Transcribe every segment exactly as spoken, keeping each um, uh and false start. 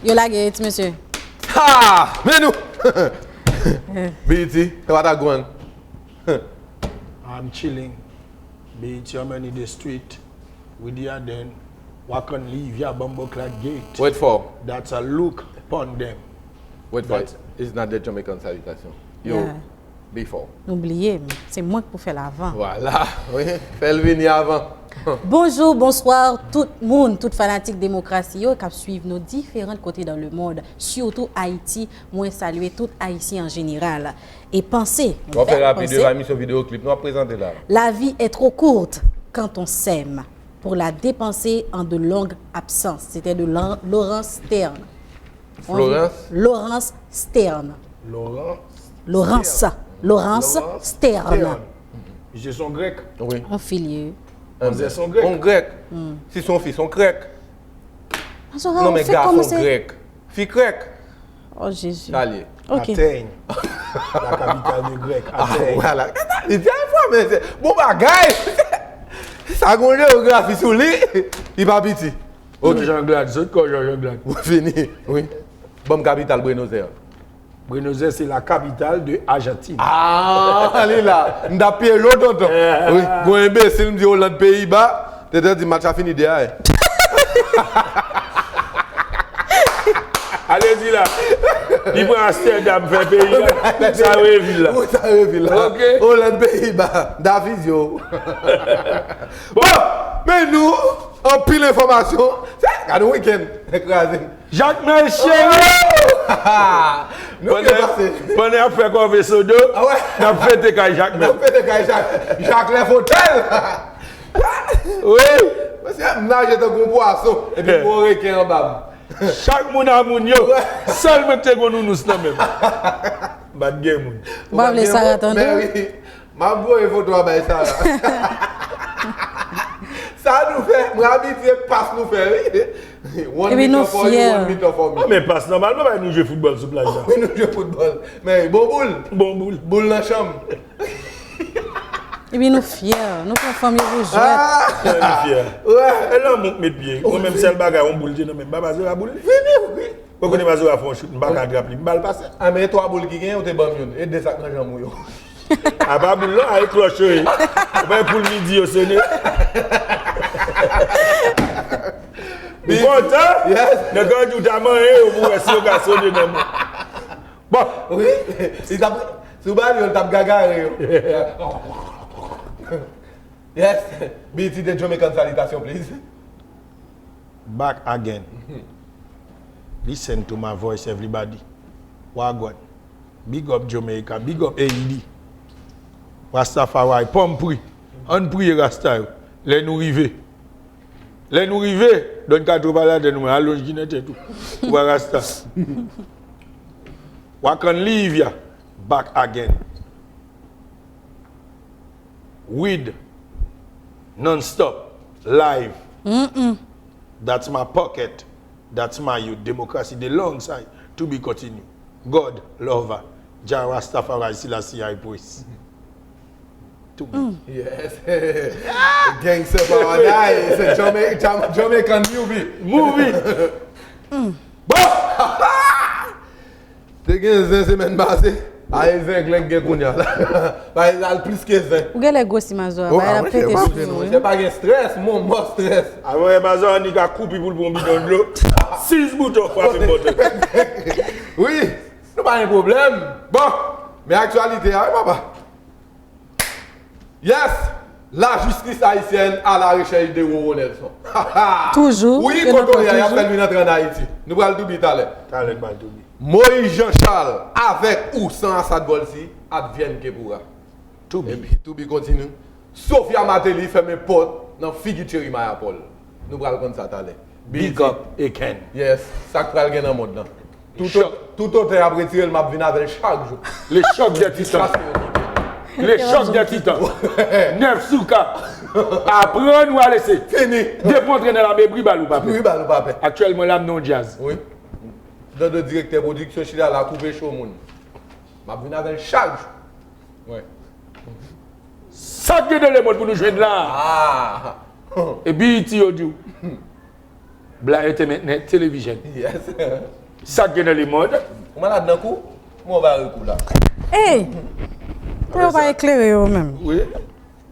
Yo lage ti mesye. Ha! Men nou! B E T, what a gwang? I'm chilling. B E T, I'm in the street. With the Aden. Wakan Livia Bumboclaat Gate. Wait for. That's a look upon them. Wait for it. It's not the Jamaican salutation. Yo, Yeah. Before. Nou bliye m, se mwen k pou fè l avan. Vwala, wi. Fè l vini avan. Bonjou, bonswa, tout moun, tout fanatik demokrasi yo k ap swiv nou diferan kote dan le mond, sitou Ayiti. Mwen salye tout Ayisyen an jeneral. E panse, W ap fè fè rapid, panse, emisyon videyo klip nou ap prezante la. La vie est trop courte quand on s'aime pour la dépenser en de longues absences. C'était de Lan- Laurence Sterne. Florence? Laurence Sterne. Laurent. Laurence. Laurence Sterne. Misye son grèk. Wi. On filye. Manzè son grèk. On grèk. Si son fi, son grèk. Non, men gason grèk. Fi grèk. Oh, Jésus. Sa l ye. Ok. Athènes. La capitale de Grèk. Ah, Athènes. Vwala. Li te enfòme, se bon bagay. Sa gon jewografi sou li. Li pa piti. Ok. Jean Glad, sot kò Jean Glad. Ou fini, wi. Ban m kapital Buenos Aires. Buenos Aires, c'est la capitale de Argentine. Ah, li la. M t ap pye lo tonton. Wi. Gon enbesil, m di Hollande, Pays-Bas. Tete di match a fini de a. Ale di la. Li pran Amsterdam fè peyi la. Sa yo ye vil la. Ou sa yo ye vil la. Ok. Hollande, Pays-Bas. David yo. Bon, men nou, anpil enfòmasyon. Sa, gade yon wikenn kraze. Jakmèl cheri. Nou ke pase. Pandan y ap fè kòve sodo, Ah ouais. N ap fete kay Jakmèl. Nou fete kay Jak, Jak lè fotèl. Wi. Mesye, m naje tankou yon pwason. Epi m wè yon reken anba m. Chak moun a moun yo. Sèl mwen k te gon nounous nan men m. M pa t gen moun. Ou pa vle Sara tande? Men wi. M ap voye foto a bay Sara. Sa nou fè, mwen abitye pas nou fè, wi. One Epi nou meter for you, fyè. One meter for me. Ah, men pas nòmalman bay nou jwe foutbòl sou plaj la. Wi, nou jwe foutbòl. Men bon boul. Bon boul. Boul nan chanm. Epi nou fyè, nou pran fanm yo pou jwèt. Ah! Kè nou fyè. Wè. E lanmou k met pye. Mwen menm sèl bagay, yon boul te nan men m. M pa pa Zora boul li. Vini, wi. Mwen konnen Mazora fè yon chout, m pa ka trap li, m ba l pase. A men twa boul ki gen, ou te ban m youn. E de sa k nan janm ou yo. A pa boul non, a e klòch yo ye. Ou pa e poul midi yo sone. Ou kontan? Yes. Nèg yo di w ta manyen yo pou wè si yo ka sone nan men. Bon. Wi. Li t ap, si w ba l yo, l t ap gagare yo. Yes. B E T, the Jamaican salutation, please. Back again. Listen to my voice, everybody. Wagwan. Big up Jamaica, big up A E D. Rastafari, pòm pri. Ann priye Rasta yo. Lè nou rive. Lè nou rive, Don Kato pa ladann mwen, alonj ki nan tèt ou. Ou pa Rasta. Wakan Livia, back again. Weed, non-stop, live. That's my pocket. That's my youth. Democracy, the long side. To be continue. God, lover. Jah Rastafari, Selassie I praise. To be. Yes. Gangsta Paradise. Jama- Jam- Jamaican movie. Movie. Bon! Te gen zen semèn pase. A e zen glenn gen kounye a la. Ba e al plis ke zen. Ou genlè gwosi Mazora, Oh, ba e ah, ap wi, pete se pa sou zen, nou, wi. wi. Se pa gen strès, mon mò strès. Avan e Mazora ni ka koupi pou l pran bidon dlo. Sis bouton frape bòtèl. Wi, nou pa gen pwoblèm. Bon, men aktyalite a, wi, papa. Yes! La justice haïtienne à la recherche de Roro Nelson. Toujou, Wi, yo nan kote y a, y ap toujou. Fè l vin antre an Ayiti. Nou pral toubi talè. Talè n pral toubi. Moïse Jean Charles avec ou sans Assad Volcy, advienne que pourra. Toubi. Epi toubi continue. Sofia Martelly fèmen pòt nan figi Thierry Mayapol. Nou pral konn sa talè. Big up Eken. Yes, sa k pral gen nan mond lan. Tout, Chòk. Tout otè ap retire l, m ap vin avè l chak jou. Le choc des titans. Le choc des titans. Nèf souka. Aprann ou a lese. Fini. Depi w antre nan lame, bri bal ou pa pè. Bri bal ou pa pè. Aktyèlman la m nan yon djaz. Wi. Dando direktè pwodiksyon chita la koupe cho moun. M ap vin avè l chak jou. Wi. Sa k gen nan lemonn pou nou jwenn la. Ah. E B E T yo di w. Black Entertainment Television. Yes. Sa k gen nan lemond. Ou malad nan kou? Mwen ba rekou la. Ey! Pou yo pa eklere yo menm. Wi.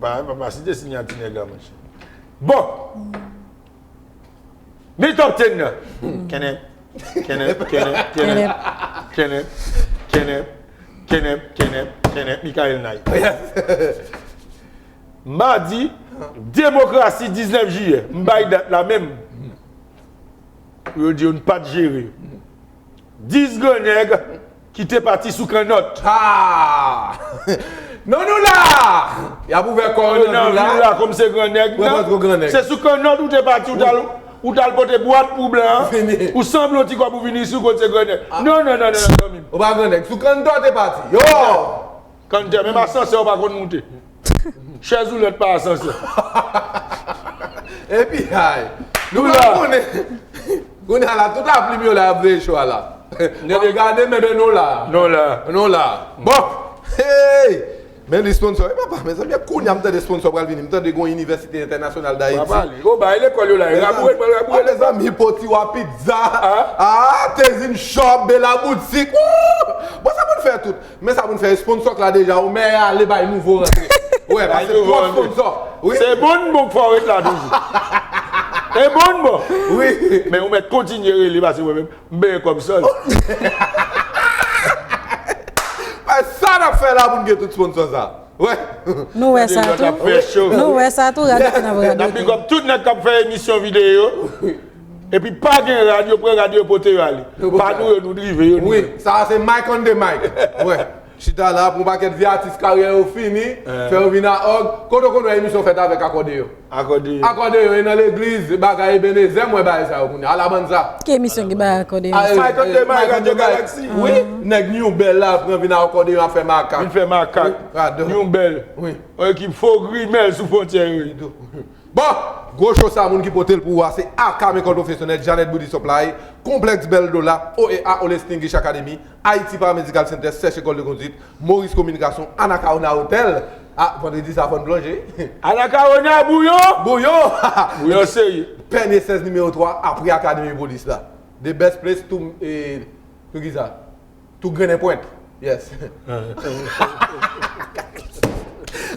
Ba, ba, ba, si te sinyati nèg la, monchè. Bon. Men top ten nan. Kenneth. Kenneth, Kenneth, Kenneth. Kenneth. Kenneth. Kenneth, Kenneth, Kenneth, Kenneth, Michael Knight. Madi, demokrasi diznèf jiyè. M bay dat la menm. Pou yo di yo n pa t jere yo. Dis gran nèg ki te pati sou kannòt. Ha! Non, nou la! Y ap ouvè kò yo nan vil la. Kòm se gran nèg. Pran kò gran nèg. Se sou kannòt ou te pati, ou t al, ou t al pote bwat pou blan an. Ou sanble yon ti kòb ou vin isi ou konn se gran nèg. Non, non, non, non, non, zanmi m. Ou pa gran nèg. Sou kannòt ou te pati. Yo! Kannòt, menm asansè ou pa konn moute. Chèz woulèt pa asansè. Epi, ay. Nou la konnen. Kounye a la, tout apli m yo la, y ap veye cho a la. N ap gade, men ben nou la. Nou la. Nou la. Bon. Hey! Men li sponsor. E papa, mezanmi, kounye a m tande sponsor pral vini. M tande gon Inivèsite Entènasyonal Dayiti. Papa, li. O, bay lekòl yo la. Raboure, raboure. Mezanmi, Potiwa Pizza. Ah, Tezin Shop, Bela Boutique. Woo! Bon, sa pou n fè tout. Men sa pou n fè sponsor la deja, ou men ale bay nouvo rantre. Wè, pase twò sponsor. Wi. Se bon bon k fò ret la toujou. E bon bon. Wi. Men ou mèt kontinye rele pase mwen menm. M benyen kòb sòl. Sa n ap fè la pou n gen tout sponsor sa. Wè. Nou wè sa tou. Nou wè sa tou, radote nan vre. N ap big up tout nèg k ap fè emisyon videyo. Epi pa gen rad, yo pran rad yo pote yo ale. Pa nou yo, nou drive yo. Wi, sa se mic on the mic. Wè. Chita la pou yon pakèt vye atis karyè yo fini, fè yo vin a òg. Kote w konn wè emisyon fèt avèk akòdeyon? Akòdeyon. Akòdeyon, e nan legliz, bagay Ebenezè, mwen bay sa yo kounye a. Alabanza. Ki emisyon ki bay akòdeyon? Mic on the mic, Radio Galaxy. Wi, nèg New Bell la pran vin a akòdeyon ap fè makak. Vin fè makak. New Bell. Wi. Yon ekip fo grimèl sou fwontyè yo ye. Bon, gwo cho sa moun ki pote l pou ou a se Akam Ekòl Pwofesyonèl, Janet Beauty Supply, Konplèks Bèl Dola, O E A All Extinguish Academy, Haiti Paramedical Center, Sèch Ekòl de Kondwit, Maurice Communication, Anacaona Hotel. Ah, vandredi sa fò n plonje. Anacaona bouyon! Bouyon! Bouyon serye. Pènye sèz nimewo twa apre Akademi Polis la. The best place to, eh, to ki sa? Tou grennen pwent. Yes.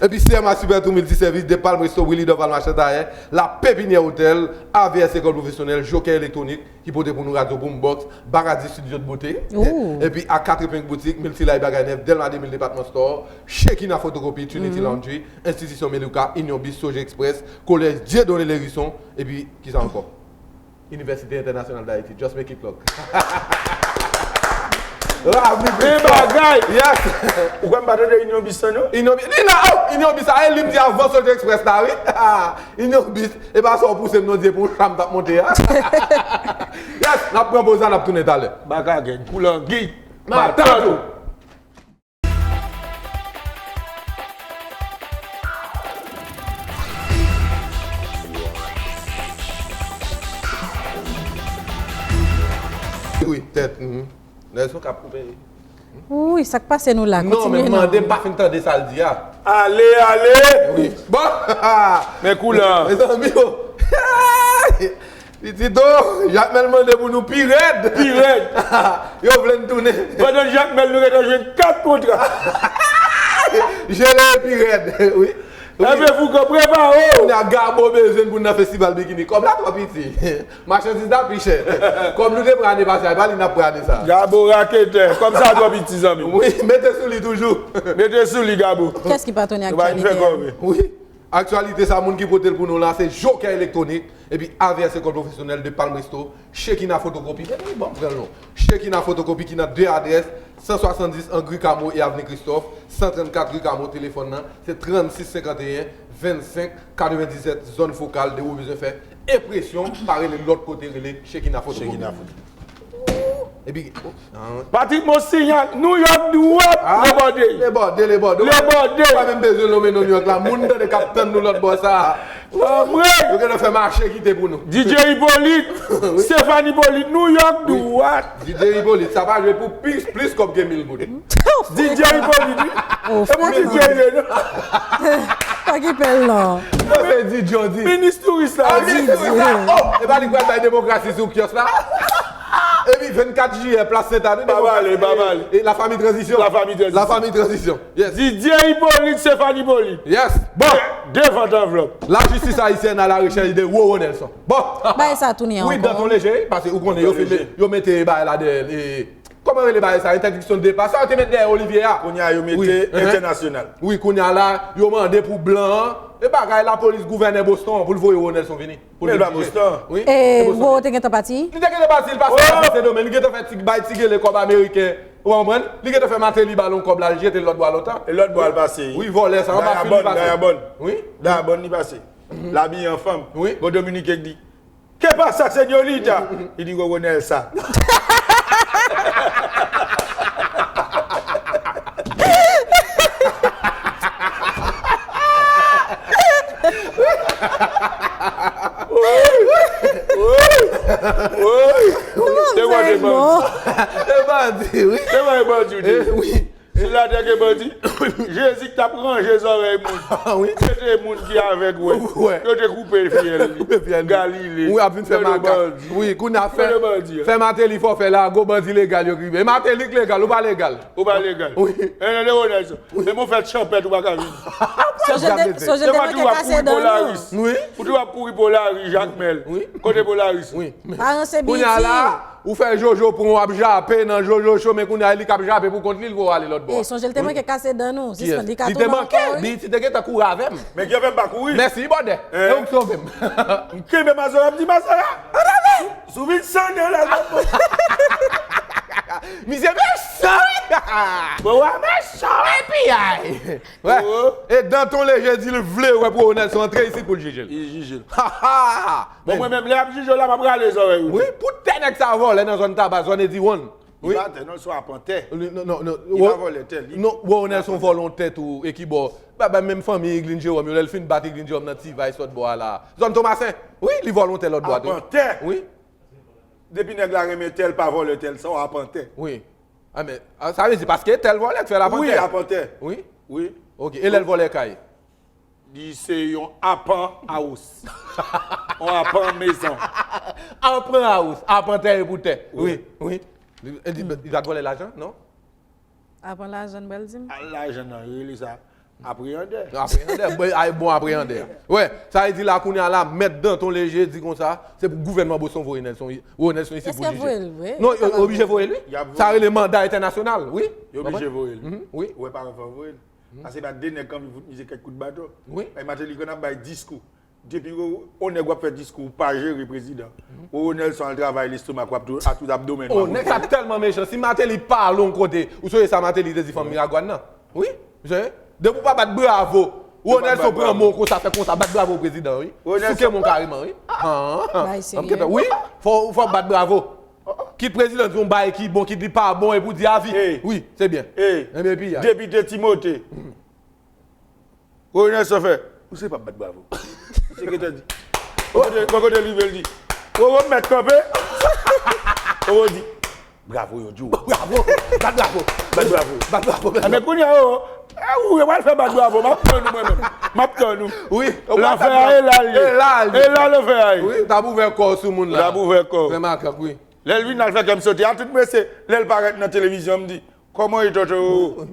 Epi C M A Super Tour Multiservice, The Palm Resto, Willy Dorval Machantayen, La Pépinière Hotel, A V S École Professionnelle, Joker Électronique, ki pote pou nou radyo Boombox, Baradi Studio de Beauté, epi A Quatre Épingles Boutique, Multilay Bagay Nèf, Delma de mil Department Store, Shekina Photocopy, Trinity Laundry, Enstitisyon Meluka, Union Bis, Soje Express, Kolèj Dieudonné Lhérisson, epi kisa ankò? Université Internationale d'Haïti. Just make it look. Men bagay! Yes! Ou kwè m pa tande Union Bis lan non? Union Bis, li la, oh! Union Bis, a e li m di avan Soje Express la, wi. Union Bis, e pa sa w pouse m non, Dye pou yon cha m t ap monte a. Yes! N ap pran poz la, n ap tounen talè. Baka gen pou langi. Matant ou! Wi, tèt. Nèson k ap koupe. Wi, sa k pase nou la? Non, men mande, m pa fin tande sa l di a. Ale, ale! Wi. Bon! Men koulè an. Mezanmi, oh! Pitit o, Jakmèl mande pou nou pi rèd. Pi rèd. Yo vle n tounen. Pandan Jakmèl nou gentan jwenn kat kontra. Jere pi rèd, wi. Ève Foukan, prepare w. Kounye a Gabo bezwen n pou n nan festival bikini. Kòb la twò piti. Machandiz la pi chè. Kòb nou te pran ane pase a, e pa li n ap pran ane sa a. Gabo raketè, kòb sa a twò piti, zanmi m. Wi, mete sou li toujou. Mete sou li, Gabo. Kiyès ki patwone aktyalite a? Wi. Aktyalite sa, moun ki pote l pou nou la, se Joker Electronic, epi A V S École Professionnelle de Palm Resto, Shekina Photocopy, men wi, ban m pran l non. Shekina Photocopy ki nan de adrès, san swasanndis an Gri Kamo e Avni Kristòf, san trannkat Ri Kamo, telefòn nan, se trannsis senkanteyen vennsenk katrevenndisèt, zòn fokal, depi w bezwen fè enpresyon, pa rele lòt kote, rele Shekina Photocopy. Shekina Photocopy. Epi, oh, ah. Patrick Monsignac, New York dwat, ah, lebòde. Lebòde, lebòde. Lebòde. Ou pa menm bezwen lonmen non New York la. Moun tande k ap tann nou lòt bò sa a. Anmwey! Yo gentan fè mache kite pou nou. D J Hyppolite, Stéphane Hyppolite, New York, do what? D J Hyppolite, sa pa jwe pou plis, plis kòb ke mil goud. D J Hyppolite, wi. E bon D J ye, non? Pa ki pèl, non. Mwen se D J, di. Minis touris la. Ah, minis touris la. Oh, e pa li k pral bay demokrasi sou kyòs la? Epi vennkat jiyè, plas Sentani, pa pale, pa pale. E la famille transition. La famille transition. La famille transition. Yes. Didier Hyppolite, Stéphane Hyppolite. Yes. Bon, devan anvlòp. Lajistis ayisyèn a la rechèch de Roro Nelson. Bon. Bay sa tounen ankò. Wi, Danton Léger, paske ou konnen yo fin yo mete bagay la dèyè l. Kòman rele bagay sa? Entèdiksyon de depa. Sa yo te met dèyè Olivier a. Kounye a yo mete entènasyonal. Wi, kounye a la, yo mande pou blan an. E bagay lapolis gouvènè Boston an pou l voye Roro Nelson vini. Pou l vin jije. Wi. E Roro te gentan pati? Li te gentan pati, li pase nan Sendomeng, li gentan fè ti bay ti gele kòb ameriken. Ou konprann? Li gentan fè Martelly ba l yon kòb la, li jete l lòt bò a lontan. E lòt bò a l pase. Wi, vòlè sa, anba fil li pase. Dayabòn. Wi. Dayabòn li pase. L abiye an fanm. Wi. Gon Dominiken k di, "Qué pasa, señorita?" Li di, "Roro Nelson." Te wè de bandi. E bandi, wi. Te wè bandi, wi. Sou latè gen bandi. Jezi ki t ap ranje zòrèy moun. Mete moun ki avèg wè. Yo te koupe fyèl li. Galile. Wi, ap vin fè makak. Wi, kounye a fè Martelly fò fè la, gon bandi legal yo k rive. E Martelly k legal, ou pa legal. Ou pa legal. Wi. E nan Leonèl sa. Menm ou fèt chanpèt ou pa ka vini. Sonje l te, sonje l te manke kase dan nou. Wi. Ou te w ap kouri Polaris, Jakmèl. Wi. Kote Polaris? Wi. Pa ranse Bilti. Kounye a la, ou fè Jojo pran w ap jape nan Jojo cho, men kounye a li k ap jape pou kont li, li voye w ale lòt bò. E, sonje l te manke kase dan nou. Sispann, li ka tounen ankò, wi. Bilti te gentan kouri avè m. Men ki fè m pa kouri? Mèsi, bòdè. E ou k sove m. M kenbe Mazora, m di, "Mazora, sou vin san dola." Misye mechan, wi. Bon, wè, mechan, wi, piyay. Wè. E Danton Léger di l vle wè pou Roro Nelson antre isit pou l jije l. Li jije l. Ha, ha. Bon, mwen menm, lè y ap jije w la, m ap rale zòrèy ou. Wi, poutèt nèg sa vòlè nan zòn Taba, zòn Eddy One. Wi. Li pa atè, non, l se yon apantè. Li, non, non, non. Li pa vòlè tè, li. Non, Roro Nelson vòlè yon tè tou, e ki bò. Ba, ba, menm fanmi Iglin Jérôme yo, lè l fin bat Iglin Jérôme nan T-Vice lòt bò a la. Zòn Tomasen. Wi, li vòlè yon tè lòt bò a tou. Apantè. Wi. Depi nèg la renmen tè, l pa vòlè tè, l se yon apantè. Wi. A, men, a, sa vle di, paske tèl vòlè k fè l apantè. Wi, apantè. Wi. Wi. Ok, e lè l vòlè kay? Li se yon apan house. Yon apan mezon. Apan house, apantè e pou tè. Wi, wi. Li, li, li pa t vòlè lajan, non? Apan lajan, n pral di m. A, lajan nan, rele sa. Apreyandè. Apreyandè, bon, ay, bon apreyandè. Wè, sa vle di la kounye a la, mèt Danton Léger di konsa, se pou gouvènman Boston voye Nelson, voye Nelson isit pou jije. Èske voye l vre? Non, yo oblije voye l, wi. Sa rele manda entènasyonal, wi. Yo oblije voye l. Wi. Wè pa anvan voye l. Paske pa de nèg k anvi fout misye kèk kout baton. Wi. Bay Martelly konn ap bay diskou. Depi yon nèg w ap fè diskou, ou pa jere prezidan. Roro Nelson al travay lestomak w ap tou, a tout abdomèn w ap. Oh, nèg sa tèlman mechan. Si Martelly pale yon kote, ou sonje sa Martelly te di fanm Miragwàn nan? Wi, sonje? Depi w pa bat bravo, Roro Nelson pran mo konsa, fè konsa, bat bravo prezidan, wi. Souke moun kareman, wi. Bay serye. Wi, fò, fò bat bravo. Kit prezidan di yon bagay ki bon, kit li pa bon, epi w di avi. Wi, se byen. Enben, epi a. Depite Timote. Roro Nelson fè, ou se p ap bat bravo. Misye gentan di. Bon kote, bon kote li vle l di. Roro mèt kanpe. Roro di, bravo yo di w. Bravo, bat bravo. Bat bravo. Bat bravo. Enben kounye a, Roro, e ou yo pral fè bat bravo, m ap tann ou mwen menm. M ap tann ou. Wi. Lafè a e la l ye. E la l ye. E la lafè a ye. Wi, t ap ouvè kò w sou moun la. T ap ouvè kò. Fè makak, wi. Lè l vin al fè kè m sote a tout mesye, lè l parèt nan televizyon, m di, kòman ye tonton Roro?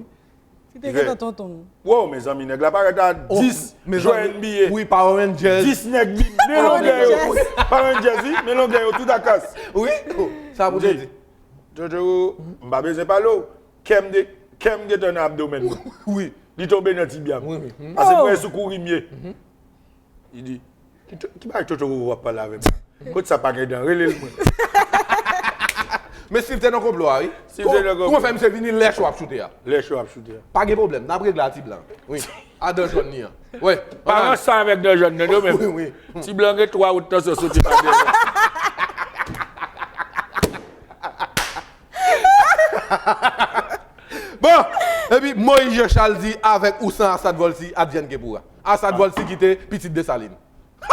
Li te gentan tonton. Wow, mezanmi, nèg la parèt a dis jwè N B A. Wi, Power Rangers. Dis nèg bi, men longè yo. Power Rangers, wi, men longè yo, tout akas. Wi, sa pou te di. Tonton Roro, m pa bezwen pale w. Kè m de, kè m gentan nan abdomèn mwen. Wi. Li tonbe nan tibya m. Wi, wi. Paske mwen sou kouri m ye. Li di, ki to-, ki bagay Toto Roro ap pale avè m la? Kot sa pa gen dan? Rele l mwen. Men Steve te nan konplo a, wi. Steve te nan konplo. Kouman fè misye vini lè cho ap choute a? Lè cho ap choute a. Pa gen pwoblèm, n ap regle a ti blan. Wi. A dan jòn li an. Wi. Pa ranse avèk dan jòn nan, non, men. Wi, wi. Ti blan gen twa wout tansyon sote pa dèyè. Bon, epi Moïse Jean Charles di, avec ou sans Assad Volcy, advienne que pourra. Assad Volcy ki te pitit Desalin.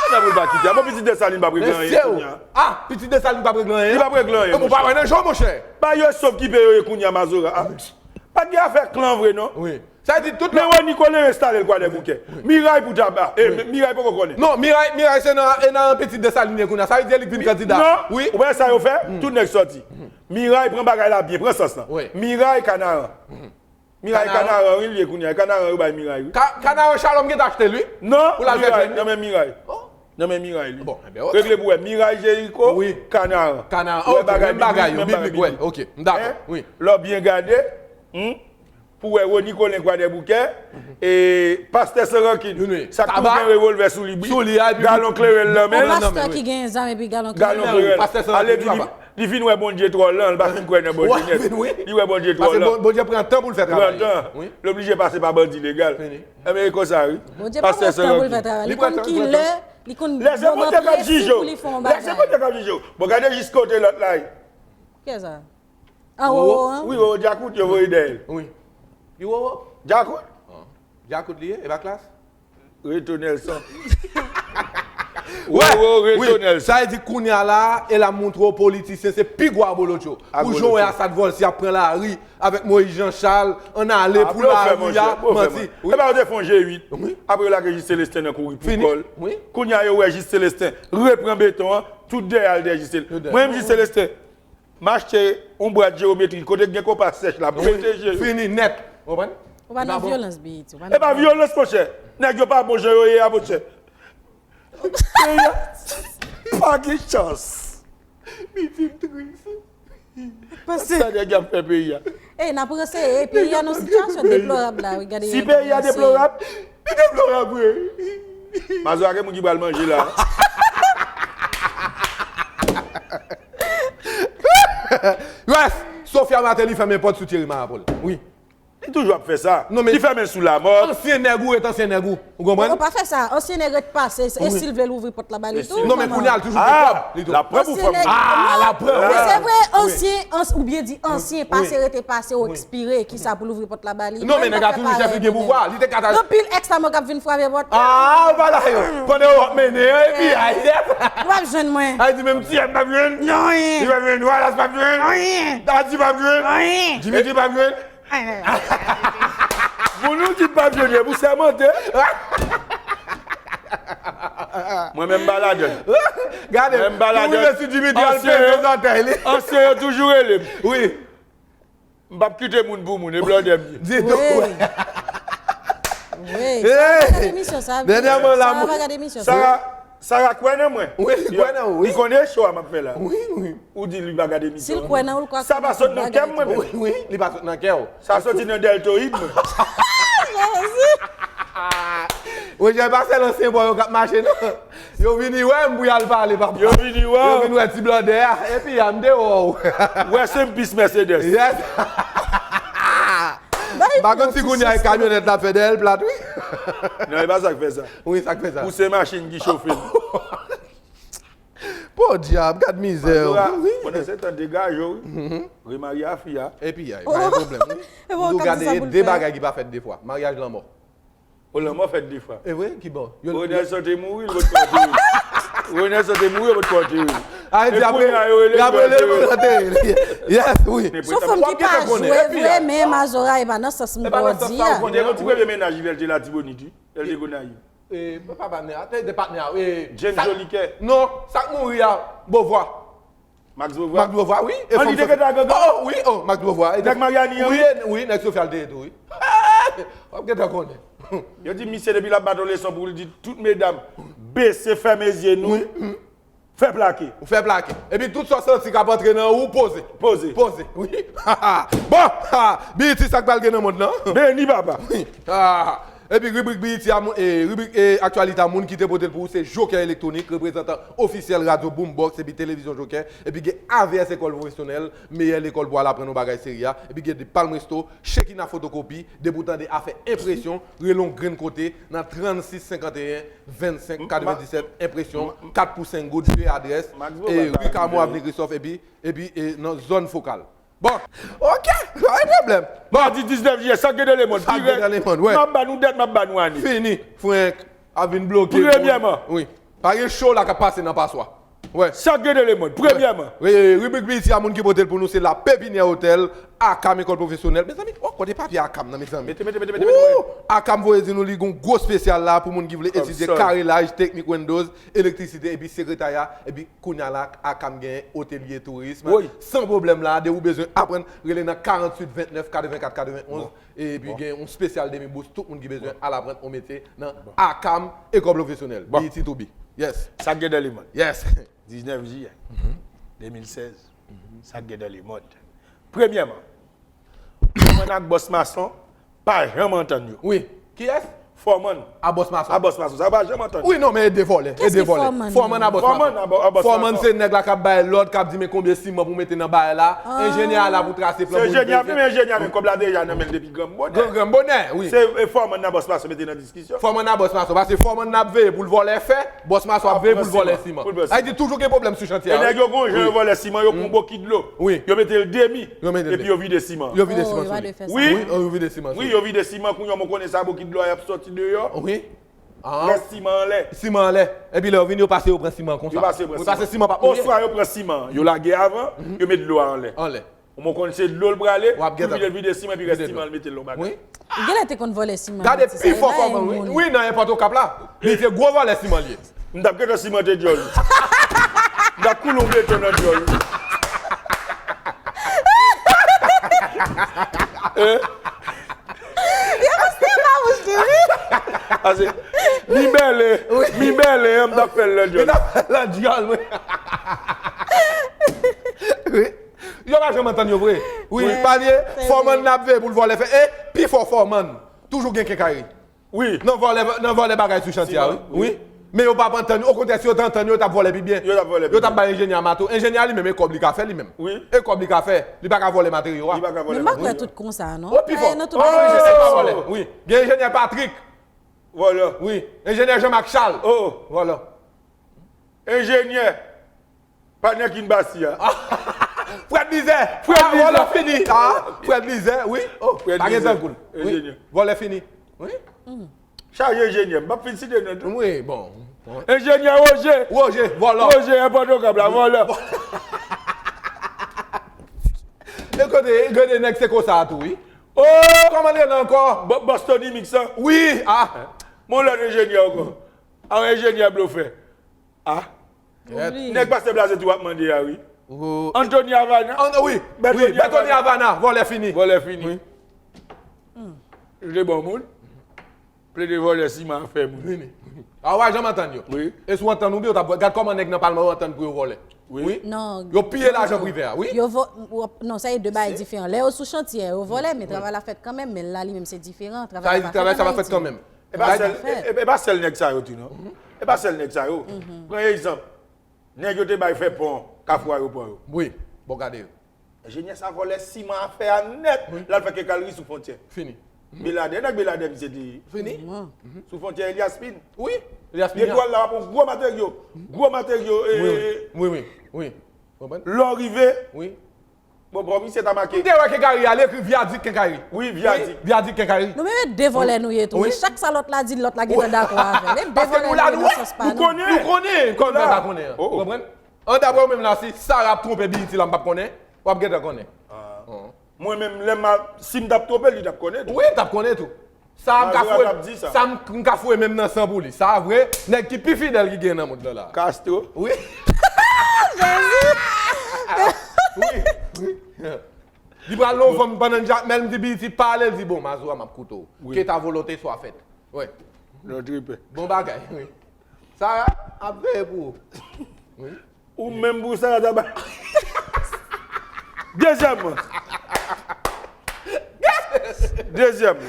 Nan pou l pa kite. Bon, pitit Desalin p ap regle anyen kounye a. Ah, pitit Desalin p ap regle anyen. Li p ap regle anyen, monchè. Ou pa wè nan je w, monchè. Ba yo sòf ki pe yo ye kounye a, Mazora. Ah, pa t gen afè klan vre, non. Wi. Sa vle di tout lè Rony Colin enstale l Kwadèboukè. Miray pou taba. E, Miray poko konnen. Non, Miray, Miray se nan, e nan pitit Desalin ye kounye a. Sa vle di li k vin kandida. Non, ou wè sa yo fè? Tout nèg sòti. Miray pran bagay la byen, pran sans lan. Miray Kanaran. Miray Kanaran, wi, li ye kounye a. Kanaran yo bay Miray, wi. Ka-, Kanaran Shalom gentan achte l, wi. Non, pou l al fè Miray, nan men Miray. Nan men Miray, li. Bon, enben, ok. Regle pou wè. Miray Jeriko, Kanaran. Kanaran, ok, menm bagay, yo, biblik, wè, ok, m dakò, wi. Lè w byen gade, hmm, pou wè Rony Colin Kwadèboukè, e pastè San Rankin, sa k toujou gen revòlvè sou li, wi. Galon kleren l nan men l. Pastè ki gen zam epi galon kleren. Galon kleren. Ale di li, li fin wè Bondye twò lan, li pa fin kwè nan Bondye nèt. Li wè Bondye twò lan. Paske Bon-, Bondye pran tan pou l fè travay li. Pran tan. Wi. Li oblije pase pa bandi legal. Fini. Enben, e konsa, wi. Pastè San Rankin. Li pran tan pou l fè travay. Li konn ki lè, li konn moman presi pou li fè yon bagay. Lè se Bondye k ap jije w. Bon, gade jis kote lòt la ye. Kiyès sa? Ah, Wowo, an? Wi, Wowo Djakout, yo voye dèyè l. Wi. Ki Wowo? Djakout. Ah. Djakout li ye, e pa Klass? Reto Nelson. Wowo, Reto Nelson. Sa vle di kounye a la, e l ap montre w politisyen se pi gwo abolotcho. Pou jan w wè Assad Volcy ap pran lari avèk Moïse Jean Charles, ann ale pou lari a, manti. Wi. Epa yo te fè yon je uit. Wi. Apre yo lage Jis Célestin nan kouri pou kò l. Wi. Kounye a yo wè Jis Célestin repran beton an, tout dèyè al dèyè Jis Célestin. Mwen menm Jis Célestin, m achte yon bwat jewometri kote k gen konpa sèch la, m pete je yo. Fini nèt. Ou konprann? Ou pa nan vyolans, B E T. Ou pa nan vyolans. E pa vyolans, monchè. Nèg yo pa bon jan yo ye a, monchè. Peyi a pa gen chans. Biti m tris. Paske sa nèg y ap fè peyi a. Ey, n ap reseye, peyi a nan sitiyasyon deplorab la, wi, gade. Si peyi a deplorab, li deplorab vre. Mazora, gen moun ki pral manje la. Yes! Sophia Martelly fèmen pòt sou Thierry Marapol. Wi. Li toujou ap fè sa. Non, men li fèmen sou Lamòt. Ansyen nèg ou ret ansyen nèg ou. Ou konprann? Ou pa fè sa. Ansyen nèg ret pase. E si l vle l ouvri pòt la ba li tou. Non, men kounye a l toujou gen kòb. Li tou. L ap pran pou fanm. Ah, l ap pran. Men se vre, ansyen, ans-, ou byen di ansyen, pase rete pase, ou ekspire, ki sa pou l ouvri pòt la ba li. Non, men nèg la toujou chèf, li gen pouvwa. Li te ka ta. Gen anpil èks la mò k ap vin frape pòt. Ah, ou pa la yo. Pandan yo ap mennen, epi, ay, yèp. W ap jwenn mwen. Ay, di menm ti yèp p ap jwenn. Non, wi. Li p ap jwenn, Wallace p ap jwenn. Wi. Daddy p ap jwenn. Wi. Dimitri p ap jwenn. Moun ou di p ap jwenn, pou sèmante. Mwen menm m pa ladann. Gade, mwen m pa ladann. Pou rive sou Dimitri al peze zòtèy li. Ansyen yo toujou rele m. Wi. M p ap kite moun pou moun, e blòdè m ye. Ditou. Wi. Wi, sa va gade emisyon sa. Dènyèman la, Sara va gade emisyon sa. Sara, Sara kwè nan mwen. Wi, li kwè nan ou, wi. Li konnen cho a m ap fè la. Wi, wi. Ou di li pa gade emisyon an. Si l kwè nan ou, l kwè sa pa sot nan kè m, mwen menm. Wi, wi, li pa sot nan kè w. Sa soti nan dèltoyid mwen. Jezi. Wojè, pa sèl ansyen bò yo k ap mache, non. Yo vini wè m pou y al pale, papa. Yo vini wè w. Yo vin wè ti blòdè a. Epi a m te wè w. Wè se m pis Mercedes. Yes. M pa konn si kounye a e kamyonèt l ap fè dèyè l plat, wi. Non, e pa sa k fè sa. Wi, sa k fè sa. Pou se machin ki chofe l. Podyab, gad mizè. Wi. Pandan se tan degaje w, wi. Remarye a fi a. Epi a, pa gen pwoblèm, wi. M tou gade de bagay ki pa fèt de fwa. Maryaj lanmò. O, lanmò fèt de fwa. E vre? Ki bò? Yo, Ronelson te mouri, yo pot ko antere l. Ronelson te mouri, yo pot ko antere l. A, e di apre, apre yo rele pou yo antere l. Yes, wi. Se yon fanm ki pa jwe vre, men Mazora e pa nan sans m di a. Li te gen yon ti premye mennaj li lè l te Latibonit, wi. Lè l te Gonayiv. E, papa m nan, te, te patnè a, e, Jane Jolikè. Non, sa k mouri a, Beauvoir. Max Beauvoir? Max Beauvoir, wi. E fanm Sophia. An, li te gentan gangan? Oh, wi, oh, Max Beauvoir. Nèg Mariani an, wi. Wi, nèg Sophia l te ye tou, wi. W ap gentan konnen. Yo di misye depi l ap ba nou leson pou l di tout medam, bese, fèmen zye nou. Wi. Fè plake. Ou fè plake. Epi tout sa w santi k ap antre nan ou, poze. Poze. Poze, wi. Bon, B E T, sa k pral gen nan mond lan? Beni, papa. Wi. Epi ribrik B E T a, moun, e, ribrik, e, aktyalite a, moun ki te pote l pou ou, se Jokè Elektwonik, reprezantan ofisyèl radyo Boombox epi televizyon Jokè, epi gen A V S Ekòl Pwofesyonèl, meyè lekòl pou al aprann yon bagay serye a, epi gen The Palm Resto, Shekina Fotokopi, depi w tande afè enpresyon, rele yon grenn kote nan trannsis senkanteyen vennsenk katrevendisèt, enpresyon, kat pou senk goud, de adrès, e, ri Kamo, avni Kristof, epi, epi, e, nan zòn Fokal. Bon. Ok, pa gen pwoblèm. Bon. Madi diznèf jiyè, sa k gen nan lemonn? Sa k gen nan lemonn, wè. M ap ba nou dat, m ap ba nou ane. Fini. Frenk ap vin bloke. Premyèman, wi. Pa gen cho la k ap pase nan paswa. Wè. Sa k gen de lemond. Premyèman. Wi, ribrik Biyiti a, moun ki pote l pou nou, se La Pépinière Hôtel, Akam École Professionnelle. Mezanmi, oh, kote papye Akam nan, mezanmi? Mete, mete, mete, mete, mete. Woo! Akam voye di nou li gon gwo espesyal la pou moun ki vle etidye karelaj, teknik Windows, elektrisite, epi sekretaya, epi kounye a la, Akam gen otelye, tourism, san pwoblèm la, de ou bezwen aprann, rele nan karanntuit ventnèf katrevenkat katrevenonz, epi gen yon espesyal demi bous, tout moun ki bezwen al aprann yon metye nan Akam École Professionnelle, B E T to be. Yes. Sa k gen de lemond. Yes. Diznèf jiyè de mil sèz. Sa k gen de lemond. Premyèman, Fòman ak Bòs Mason pa janm antann yo. Wi. Kiyès? Fòman. A Bòs Mason. A Bòs Mason. Sa pa janm antann yo. Wi, non, men e de vòlè. E de vòlè. Fòman a Bòs Mason. Fòman se nèg la k ap bay lòd, k ap di men konbyen siman pou mete nan bagay la. Enjenyè a la pou trase plan pou l. Se enjenyè, men enjenyè, men kòb la deja nan men l depi granm bonè. Granm bonè, wi. Se fòman nan Bòs Mason mete nan diskisyon. Fòman nan Bòs Mason. Paske fòman nan ap veye pou l vòlè fè, Bòs Mason ap veye pou l vòlè siman. Sa vle di toujou gen pwoblèm sou chantye a. E nèg yo gon jan yo vòlè siman, yo pran bokit dlo. Wi. Yo mete l demi. Yo mete l demi. Epi yo vide siman. Yo vide siman sou li. Wi. Yo vide siman sou li. Wi, yo vide siman, kounye a mwen konnen sa bokit dlo a y ap sòti deyò. Wi. Rès siman anlè. Siman anlè. Epi lè yo vini, yo pase, yo pran siman konsa. Yo pase, yo pran siman. Wi, paske siman p ap mouye. Oswa yo pran siman, yo lage avan, yo met dlo a anlè. Anlè. Ou mwen konn se dlo l prale, pou l vide, vide siman, epi rès siman l mete l nan bagay. Wi. Genlè te konn vòlè siman. Gade pifò fòman, wi. Wi, nan enpòt Okap la. Li se gwo vòlè siman li ye. M t ap gentan simante dyòl. M t ap koule yon beton nan dyòl. Eh? Yo, se pa bouch li, wi. Ase, mi bèle, mi bèle, m t ap fè l nan dyòl. Li t ap fè l nan dyòl, wi. Wi. Yo pa janm antann yo vre. Wi, pa vre. Fòman nan ap veye pou l vòlè fè. E pifò fòman toujou gen kenkayri. Wi. Nan vòlè, nan vòlè bagay sou chantye a, wi. Wi. Men yo p ap antann yo. Okontrè, si yo te antann yo, yo t ap vòlè pi byen. Yo t ap vòlè pi byen. Yo t ap bay enjenyè a mato. Enjenyè a li menm, e kòb li ka fè li menm. Wi. E kòb li ka fè. Li pa ka vòlè materyo a. Li pa ka vòlè materyo. Men m pa kwè tout konsa, non. O, pifò. Nan tout bagay, enjenyè pa vòlè. Wi. Gen enjenyè Patrick. Vòlè. Wi. Enjenyè Jean-Marc Charles. O. Vòlè. Enjenyè. Patnè Kin Basi a. Frèd Mizè. Frèd Mizè. Vòlè fini. Ah, Frèd Mizè, wi. Oh, pa gen tankou l. Wi. Vòlè fini. Wi. Chaje enjenyè. M p ap fin site non tou. Wi, bon. Enjenyè Roger. Roger, vòlè. Roger, enpòt Okap la, vòlè. E kote, gade nèg se konsa tou, wi. Oh! Kòman l rele ankò? Boston Imix, an? Wi, ah. Mon lòt enjenyè ankò. A, enjenyè blofè. Ah. Nèg pastè Blaze tou ap mande a, wi. Anthony Havana. Wi, Bertony Havana, vòlè fini. Vòlè fini. Li te bon moun. Plede vòlè siman afè moun. Vini. A, w pa janm antann yo. Wi. E si w antann ou byen, w t ap gad kòman nèg nan palman yo antann pou yo vòlè. Wi. Non. Yo piye lajan prive a, wi. Yo vò, non, sa e de bagay diferan. Lè yo sou chantye, yo vòlè, men travay la fèt kanmenm, men la li menm se diferan. Travay la pa fèt an Ayiti. E pa sèl, e, e pa sèl nèg sa yo tou, non. E pa sèl nèg sa yo. Pran egzanp. Nèg yo te bay fè pon, Kafou Aewopò yo. Wi, bon gade yo. Enjenyè sa vòlè siman afè a nèt. Wi. L al fè kenkayri sou fwontyè. Fini. Beladè, nèg Beladè misye te ye. Fini. Sou fwontyè Elyas Pin. Wi, Elyas Pin. Li pral la, w ap pran gwo materyo. Gwo materyo, e, wi, wi, wi, wi. Konprann? Lè w rive. Wi. Bon, bon, misye ta make. M te wè kenkayri a, li ekri vyadik kenkayri. Wi, vyadik. Wi, vyadik kenkayri. Nou menm e de vòlè nou ye tou. Wi. Chak sa lòt la di, lòt la gentan dakò avè l. E de vòlè nou ye nan sans pa nou. Nou konnen. Nou konnen, kòm nou ta konnen an. Konprann? An daprè w menm la, si Sara ap twonpe B E T la, m p ap konnen, w ap gentan konnen. Mwen menm, lè m a, si m t ap twonpe l, li t ap konnen tou. Wi, l t ap konnen tou. Sa m ka foure, sa m, m ka foure menm nan san pou li. Sa vre, nèg ki pi fidèl ki gen nan mond lan la. Castro. Wi. Jezi. Wi, wi. Li pral nan fanm pandan Jakmèl, m di B E T pale, l di, "Bon, Mazora, m ap koute w. Wi. Que ta volonté soit faite." Wi. Non, tripè. Bon bagay, wi. Sara ap veye pou ou. Wi. Ou menm pou sa ta ba. Dezyèmman. Dezyèmman.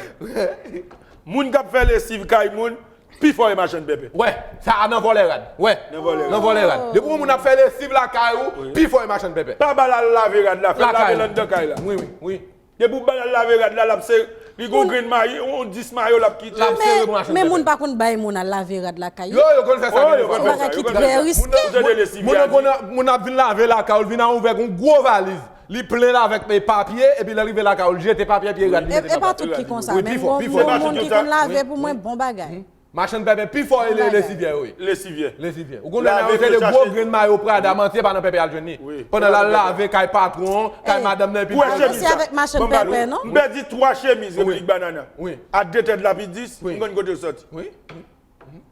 Moun k ap fè lesiv kay moun, pi fò e machann pèpè. Wè, sa a nan vòlè rad. Wè. Nan vòlè rad. Nan vòlè rad. Depi yon moun ap fè lesiv lakay ou, wi, pi fò e machann pèpè. Pa ba l al lave rad la, fè l lave l anndan kay la. Wi, wi, wi. Depi w ba l al lave rad la, l ap se, li gon grenn mayo, yon dis mayo l ap kite. L ap sere pou machann pèpè. Men moun pa konn bay moun al lave rad lakay yo. Yo, yo konn fè sa. Oh, yo konn fè sa. Se bagay ki trè riske. Moun nan, moun nan ap vin lave lakay ou, l vin a ouvè yon gwo valiz. Li plen l avèk, e, papye, epi lè l rive lakay ou, l jete papye, epi e rad li mete nan valiz. E pa tout ki konsa, men gon moun ki konn lave pou mwen, bon bagay. Machann pèpè pi fò e le- lesivyè yo ye. Lesivyè. Lesivyè. Ou konn lè yo se de gwo grenn mayo Prada, manti, e pa nan pèpè y al jwenn li. Pandan l al lave kay patwon, kay madanm nan, epi l pral. Ou wè chemiz sa? Machann pèpè, non? M pèdi twa chemiz Repiblik Banana. A de tèt lapidis, m konn kote l sòti.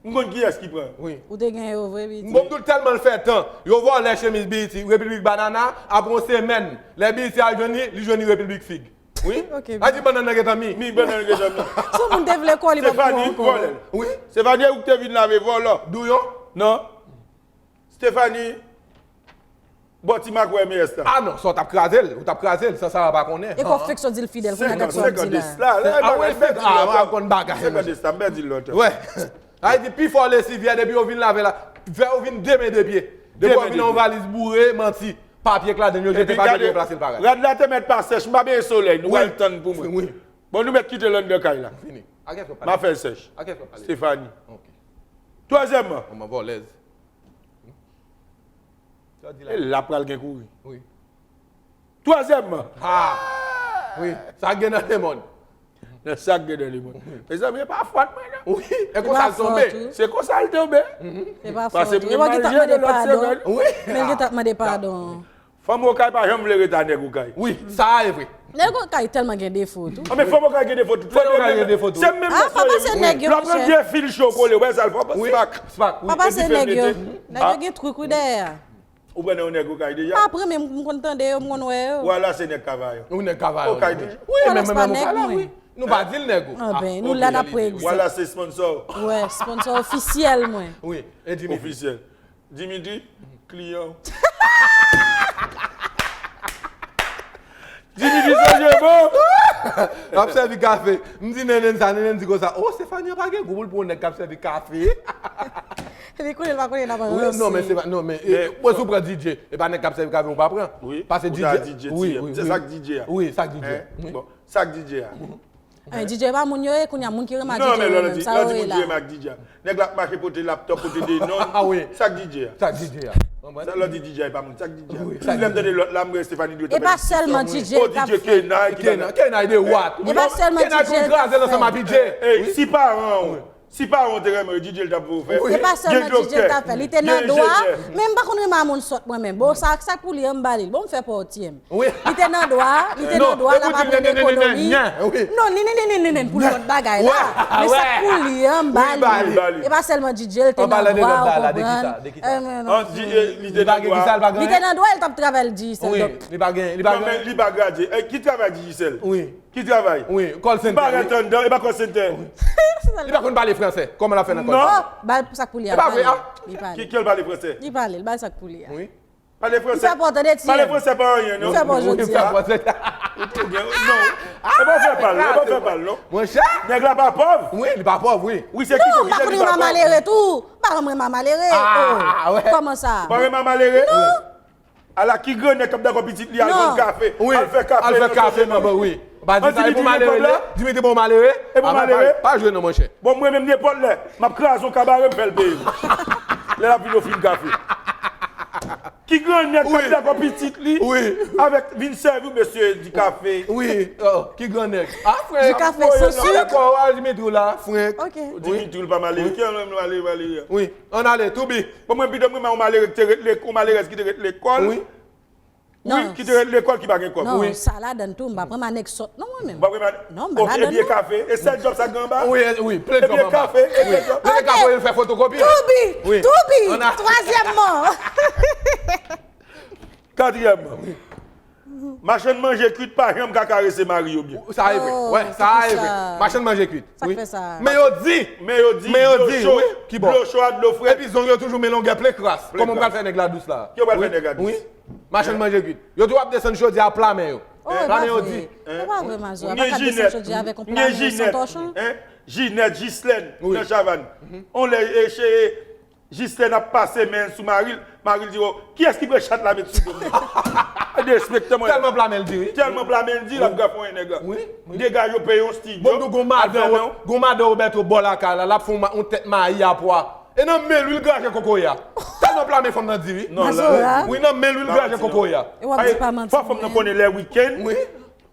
M konn kiyès ki pran. Ou te gen yo vre, piti. M bon, m di w tèlman l fè tan. Yo vòlè chemiz B E T, Repiblik Banana, apre yon semèn, lè B E T al jwenn li, li jwenn li Repiblik Fig. Wi. Ok. A di bannann nan gentan mi. Mi, bannann nan gentan mi. Si yon moun te vle kò li, pa pou ankò. Vòlè. Wi. Stefani, ou te vin lave vòlò. Douyon? Non. Stefani, bò ti mak wè M S la. Ah non, sa w t ap kraze l, ou t ap kraze l, san Sara pa konnen. E konfeksyon di l fidèl, kounye a gad sa w ap di la. Ah, wi, fèk, ah, w ap konn bagay. Senkant de sa, m pèdi l lontan. Wè. Sa vle di pi fò lesivyè depi yo vin lave la, fè yo vin de men de pye. Depi yo vin yon valiz boure, manti. Papye k ladan l yo jete, papye yo plase l parèy. Rad la te mèt pa sèch, m pa benyen solèy, nou pral tann pou mwen. Wi. Bon, nou mèt kite l anndan kay la. Fini. A kiyès w ap pale? M a fè l sèch. A kiyès w ap pale? Stefani. Ok. Twazyèmman. Manman vòlèz. E la pral gen kouri. Wi. Twazyèmman. Ha! Wi, sa gen nan lemonn. Nan sa k gen nan lemonn. Mezanmi, e pa fòt mwen, non. Wi, e konsa l tonbe. Se konsa l tonbe. Se pa fòt ou. E w gentan mande padon. Wi. Men l gentan mande padon. Fanm Okay pa janm vle ret a nèg Okay. Wi, sa a e vre. Nèg Okay tèlman gen defo tou. Ah, men fanm Okay gen defo tou. Fanm Okay gen defo tou. Se menm nèg yo ye, wi. Lè w pran de fil cho kole, w wè sa l fè, spak. Spak, wi. Pa pase nèg yo. Nèg yo gen trik, wi, dèyè a. Ou pran nan yon nèg Okay deja? Apre, men m konn tande yo, m konn wè yo. Wala se nèg Kavayon. Ou nèg Kavayon. Okay toujou. Wi, men menm Okay la, wi. Nou pa di l nèg ou. Ah, ben, nou la n ap predi. Wala se sponsor. Wè, sponsor ofisyèl mwen. Wi, e Dimitri. Ofisyèl. Dimitri, kliyan w. Dimitri sonje bon. L ap sèvi kafe. M di Nenen sa, Nenen di konsa, "Oh, Stefania pa gen gou pou l pran yon nèg k ap sèvi kafe." Li konnen l pa konnen n ap ranse. Wi, non, men se pa, non, men, e, bon, si w pran D J, e pa nèg k ap sèvi kafe ou pa pran. Wi, pase D J. Wi, wi, se sa k D J a. Wi, sa k D J a. Bon, sa k D J a. Eh, D J pa moun yo ye, kounye a moun ki renmen ak D J yo menm, sa yo ye la. Non, men lè w di moun ki renmen ak D J a. Nèg la ap mache pote laptop, pote de non. Ah wi. Sa k D J a? Sa k D J a? Sa lè w di D J a, e pa moun, sa k D J a? Wi, sa k D J a? Lè m tande lòt la, m wè Stefani dwe. E pa sèlman D J k ap fè. Kenay, Kenay, Kenay de wat. E pa sèlman D J k ap fè. Kenay konn kraze nan sa m a D J. Ey, si paran w, si paran w te renmen w, D J l t ap voye w fè. E pa sèlman D J l t ap fè. Li te nan dwa, men m pa konn renmen a moun sòt mwen menm. Bon, sa, sa k pou li an, m ba li l. Bon, m fè pòti m. Wi. Li te nan dwa, li te nan dwa, l ap aprann ekonomi. Non, ni, ni, ni, ni, ni, ni, pou lòt bagay la. Men sa k pou li an, m ba li. E pa sèlman D J, l te nan dwa, ou konprann. Li pa gen kisa l pa gen. Li te nan dwa, l t ap travay Digicel. Wi, li pa gen, li pa gen. Non, men li pa gradye. Eh, ki travay Digicel? Wi. Ki travay? Wi, call center. Li pa rete anndan, e pa call center. Li pa konn pale fransè. Kòman l ap fè nan call center? Non. Ba l sa k pou li a. E pa vre, a? Li pale. Ki, ki l pale fransè? Li pale, l ba l sa k pou li a. Wi. Pale fransè. Li fè pòtè de ti. Pale fransè pa anyen, non. Li fè pòtè de ti. Li fè pòtè. Ou gen, non. E pa w fè pa l, e pa w fè pa l, non. Monchè. Nèg la pa pòv. Wi, li pa pòv, wi. Wi, se ki... Non, m pa konn renmen malere tou. M pa konn renmen malere. Ah, wè. Kòman sa? Ou pa renmen malere? Non. Ala ki gran nèg k ap dakò pitit li al vann kafe, al fè kafe nan Sogebank. Wi. Pa di sa, e pou malere li ye. Dimitri bon malere. E pou malere. Pa jwe non, monchè. Bon, mwen menm, nenpòt lè, m ap kraze yon kabare, m fè l peye m. Lè l ap vin ofri m kafe. Ki gran nèg k ap dakò pitit li avèk vin sèvi w mesye di kafe? Wi. Oh, ki gran nèg? Ah, frenk. Di kafe san sik. Dakò, Dimitri la, frenk. Ok. Dimitri pa malere. Ki an malere, malere? Wi. Ann ale, Toubi. Bon, mwen pito m renmen yon malere ki te ret lek-, yon malerèz ki te ret lekòl. Wi. Wi, ki te ret lekòl ki pa gen kòb. Non, sa ladann tou, m pa pran ma nèg sòt non mwen menm. Ou pa pran ma... Non, m pa ladann non. Ebyen kafe, e sèl djòb sa gen anba? Wi, wi, plen djòb anba. Ebyen kafe, e plen djòb. Ebyen kafe, e fè fotokopi. Toubi, Toubi, twazyèmman. Katriyèmman. Machann manje kwit pa janm ka karese mari yo byen. Sa e vre. Wè, sa e vre. Machann manje kwit. Wi. Men yo di, men yo di, men yo di, dlo cho, wi, ki bon. Dlo cho a dlo frèt. Epi zong yo toujou men longè plen kras. Kòman w pral fè nèg la dous la? Ki w pral fè nèg la dous? Wi. Machann manje kwit. Yo di w ap desann chodyè a pla men yo. Pla men yo di. E pa vre, Mazora. Pa ka desann chodyè avèk yon pla men san tòchon. Jinèt, Jislèn, nan Chavann. On lè, e, che, Jislèn ap pase men sou mari l, mari l di, "Oh, kiyès ki pran chat la met sou do m?" Derespekte mwen. Tèlman pla men l di, wi. Tèlman pla men l di, l ap grafe yon nèg la. Wi, wi. Degaje w peye yon estidyo. Bon, nou gon madan, gon madan Roberto bò lakay la, l ap fè yon ma-, yon tèt mayi a pwa. E nan men l wi l graje kokoye a. Tèlman pla men fanm nan di, wi. Non, la. Wi, nan men l wi l graje kokoye a. E w ap di pa manti. Fò fanm nan konnen lè wikenn. Wi.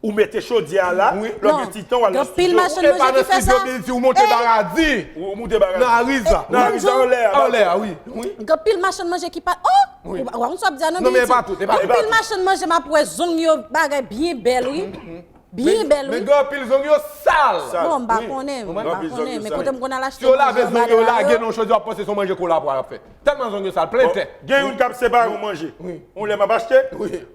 Ou mete chodyè a la, lè w gen ti tan, w al nan estidyo. Gen anpil machann manje ki fè sa. E pa nan estidyo, Bilti, ou monte Baradi. Ou, ou monte Baradi. Nan Ariza. Nan Ariza, anlè a. Anlè a, wi. Wi. Gen anpil machann manje ki pa, oh! Wi. Ou pa konn sa w ap di a non, Bilti. Non, men e pa tout, e pa tout. Gen anpil machann manje m ap wè zong yo bagay byen bèl, wi. Byen bèl, wi. Men gen anpil zong yo sal. Bon, m pa konnen, m pa konnen. Men kote m konn al achte manje anba dra yo. Si yo lave zong yo lage nan yon chodyè, w ap panse se yon manje kolabwa y ap fè. Tèlman zong yo sal, plen tè. Gen youn k ap separe yon manje. Yon lè m ap achte,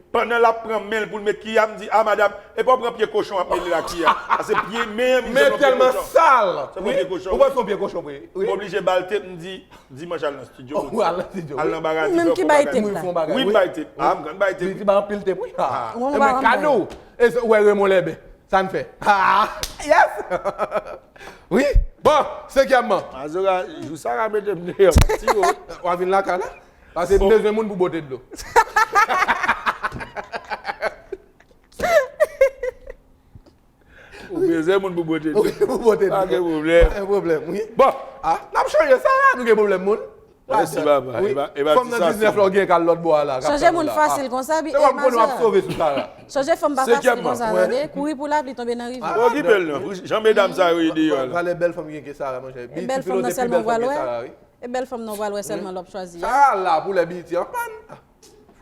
pandan l ap pran men l pou l met kiya, m di, "A, madanm, epa w pran pye kochon w ap mele la kiya?" Paske pye men an, men tèlman sal. Se pran pye kochon. Ou wè se yon pye kochon vre. M oblije ba l tep, m di, "Dimanch al nan estidyo." Ou al nan estidyo, wi. Al nan Baradi, fè yon bagay. Wi, m bay tep. A, m konn bay tep. Li di ba anpil tep, wi. E mwen kado. E se, ou wè Raymond Lèbè, sa n fè? Ah, yes! Wi. Bon, senkyèmman. Azora, jou sa ka mete m deyò, ti yo. W a vin lakay la? Paske m bezwen moun pou bote dlo. Ou bezwen moun pou bote dlo. Wi, pou bote dlo. Pa gen pwoblèm. Pa gen pwoblèm, wi. Bon. Ah, n ap chanje sa la, nou gen pwoblèm moun. Mèsi, papa. Wi. Fòm nan diznèf la, ou gen kal lòt bò a la. Chanje moun fasil konsa, bi, e, Mazora. Chanje fanm pa fasil konsa, tande. Kouri pou lapli, tonbe nan rivyè. Okipe l non. Jan medam sa yo ye deyò la. Valè bèl fanm gen ke Sara, monchè. E bèl fanm nan sèlman w pral wè. E bèl fanm nan w pral wè sèlman lè w ap chwazi a. Sara la pou lè Bilti an pàn.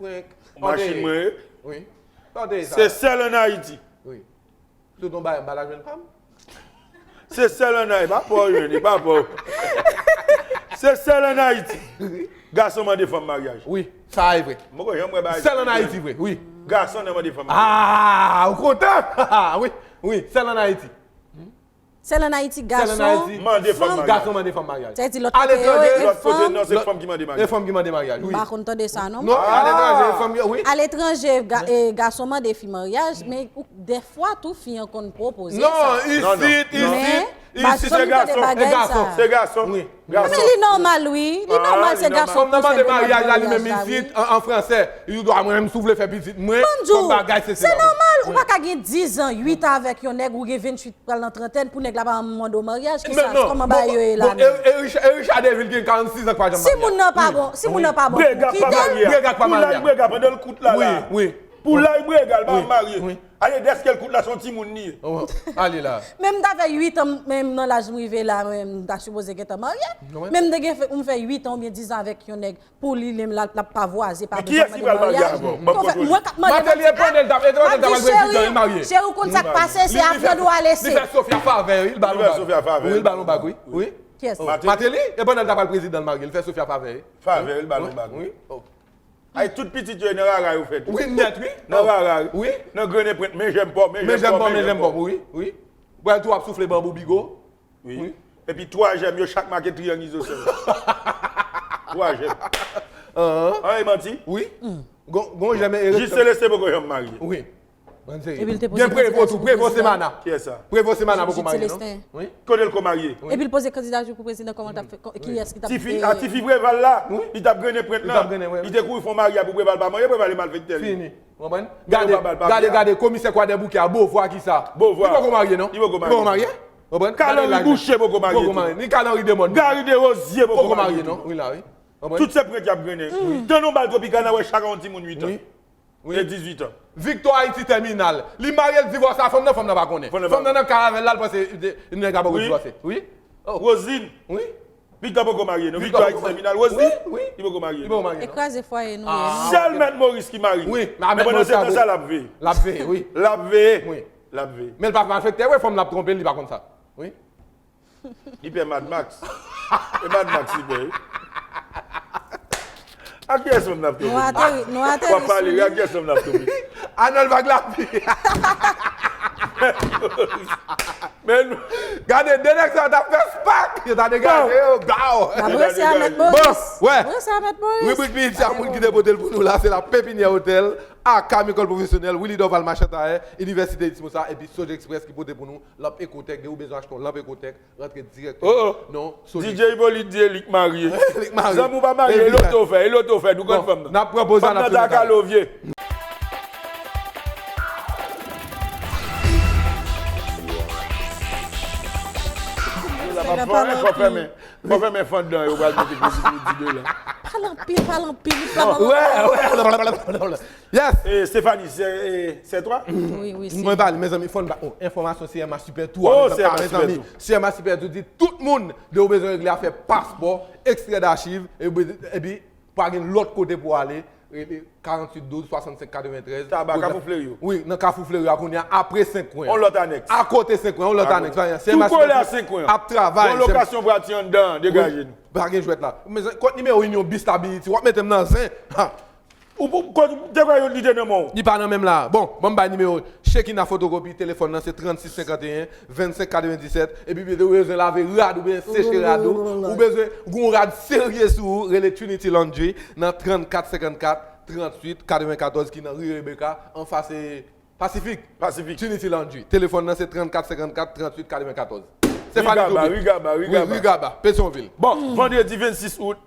Frenk. Machin mwen ye. Wi. Se sèl ann Ayiti. Wi. Tout yon bagay, m pa ta jwenn pa m. Se sèl ann Ayiti, pa pa w jwenn, e pa pa w. Se sèl ann Ayiti. Gason mande fanm maryaj. Wi, sa e vre. M poko janm wè bagay sa. Sèl ann Ayiti vre, wi. Gason nan mande fanm maryaj. Ah, ou kontan? Wi, wi, sèl ann Ayiti. Sèl ann Ayiti, gason mande fanm maryaj. Gason mande fanm maryaj. Sa vle di lòt kote yo, e fanm? Lòt kote, non, se fanm ki mande maryaj. E fanm ki mande maryaj, wi. M pa konn tande sa, non. Non, aletranje, fanm yo, wi. Aletranje, ga-, e, gason mande fi maryaj, men ou Dèfwa tou fi an konn pwopoze sa. Non, isit, isit, isit se gason. Men, se gason. Se gason. Wi. Men li nòmal, wi. Li nòmal, se gason ki fè demann pou maryaj la, wi. Fanm nan mande maryaj la, li menm isit, an, an fransè. Li di w, a, mwen menm, si w vle fè pitit mwen, kòm bagay, se, se nòmal. Ou pa ka gen diz an, uit an avèk yon nèg, ou gen venntuit, pral nan trantèn, pou nèg la pa mande w maryaj, kisa, kòman bagay yo ye la menm? E, e Richard, e Richard Deville gen karannsizan k pa janm marye. Si moun nan pa bon, si moun nan pa bon, kite l. Brega k pa marye a. Brega k pa marye a. Pou lay Brega, pandan l kout la, la. Wi, wi. Pou lay Brega, l pa marye. Wi. Ale, dèske l kout la, se yon timoun li ye. Ale la. Men m ta fè uit an, menm nan laj m rive la, menm m ta sipoze gentan marye. Men m te gen fè, m fè uit an oubyen diz an avèk yon nèg, pou li, li menm, l ap, l ap pavwaze, pa bezwen mande maryaj. Mwen k ap mande, Martelly, e pandan l t ap, e pandan l t ap al prezidan, li marye. Cheri, ou konn sa k pase, se aprann ou a lese. Li fè Sofia favè, wi, li ba l yon bag. Wi, li ba l yon bag, wi. Wi. Kiyès? Martelly, e pandan l t ap al prezidan, l marye, li fè Sofia favè, wi. Favè, wi, li ba l yon bag, wi. Ay, tout pitit yo nan rara yo fèt. Wi, nèt, wi. Nan rara, wi. Nan grennen pwent, men jèm pòm, men jèm pòm, men jèm pòm, wi, wi. Bwè tou ap soufle banbou bigo. Wi. Epi twa jèm yo chak make triyang izosèl. Twa jèm. An, e manti? Wi. Gon, gon jèm e... Jis Selestin poko janm marye. Wi. Gen Prevo tou, Prevo Semana. Kiyès sa? Prevo Semana poko marye, non? Wi. Kote l ko marye? Epi l poze kandidati pou prezidan, kòman l t ap fè, kiyès ki t ap... Tifi, a, tifi Preval la, li t ap grennen pwent lan. Li te kouri fè yon maryaj pou Preval pa marye, Preval e malfektè li. Fini. Ou konprann? Gade, gade, gade, komisè Kwadèboukè a, Beauvoir kisa? Beauvoir. Li poko marye, non? Li poko marye. Li poko marye? Ou konprann? Carl Henry Boucher poko marye tou. Poko marye. Ni Carl Henry Demòn. Gary Derosier poko marye tou. Wi, la, wi. Tout se pwent y ap grennen. Tann yon bal Tropicana, wè chak yon timoun uit an. Wi. E dizuit an. Victor Haïti Terminal. Li marye, l divòse a fanm nan, fanm nan pa konnen. Fanm nan nan kay avè l la, l panse nèg la poko divòse. Wi. Rosine. Wi. Victor poko marye, non. Victor Haïti Terminal. Rosine, li poko marye, non. Li poko marye, non. E kraze fwaye nou ye, non. Sèl Mèt Moris ki marye. Wi, men pandan se tan sa, l ap veye. L ap veye, wi. L ap veye. Wi. L ap veye. Men l pa malfektè, wi, fanm l ap twonpe l, li pa konn sa. Wi. Li pè Mad Max. E Mad Max li pè, wi. A kiyès fanm n ap twonpe? Nou ateri, nou ateri sou li. W ap pale, wi, a kiyès fanm n ap twonpe? Anòl Vag Lavi. Men nou... Gade, de nèg sa yo t ap fè spak. Yo ta degaje yo, blaw. N ap resi a Mèt Moris. Bon, wè. Resi a Mèt Moris. Ribrik Minit sa, moun ki te pote l pou nou la, se la Pépinière Hôtel, aka Mikòl Pwofesyonèl, Willy Dorval Machann Tayè, Inivèsite Elis Moussa, epi Sojexpress ki pote pou nou lanp Ecotech. De ou bezwen achte yon lanp Ecotech, rantre dirèkteman nan Sojexpress. D J Hippolyte di e li k marye. Li k marye. Zanmi w pa marye, e loto w fè, e loto w fè, nou konn fanm nan. N ap pran poz la, n ap tounen talè. Fanm nan ta kalo vye. Yo la Fò fèmen, fò fèmen fanndan yo pral mete kredi pou di dola. Pale anpil, pale anpil, li pa... Wè, wè. Yes. Eh, Stéphanie, c'est, eh, c'est toi? Wi, wi, se... Mwen pale, mezanmi, fò n ba, oh, enfòmasyon C M A Super Tour. Oh, C M A Super Tour. C M A Super Tour di tout moun de ou bezwen regle afè paspò, ekstrè dachiv, epi, epi pa gen lòt kote pou ale, rele karanntuit douz swasannsenk katreventrèz. Taba, Kafou Fleri yo. Wi, nan Kafou Fleri a kounye a, apre Senkwen. On lòt anèks. Akote Senkwen, on lòt anèks. Tou kole a Senkwen. Ap travay. On lokasyon prati anndan, degaje nou. Pa gen jwèt la. Mezanmi, kòt nimewo Union Beast Ability, w ap mete m nan zen. Ha. Ou pou, kote, te kwè yo li te nan men w? Li pa nan menm la. Bon, ban m bay nimewo. Shekina Fotokopi, telefòn nan se trannsis senkanteyen, vennsenk katrevenndisèt. Epi ou bezwen lave rad oubyen seche rad ou, ou bezwen gon rad serye sou ou, rele Trinity Laundry nan trannkat senkannkat, tranntuit katrevenkatòz ki nan ri Rebecca, anfas, eh, Pasifik. Pasifik. Trinity Laundry. Telefòn nan se trannkat senkannkat, tranntuit katrevenkatòz. Stéphanie Toby. Rigaba, Rigaba, Rigaba. Wi, Rigaba, Petyonvil. Bon, vandredi vennsis out,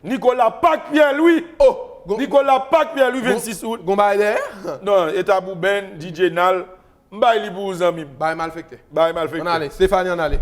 Nicolas Pac Pierre Louis. Oh, Nicolas Pac Pierre Louis, vennsis out. Gon bagay dèyè? Non, e Tabou Band, D J Nal. M bay li pou ou, zanmi m. Bay malfektè. Bay malfektè. Ann ale, Stéphanie, ann ale.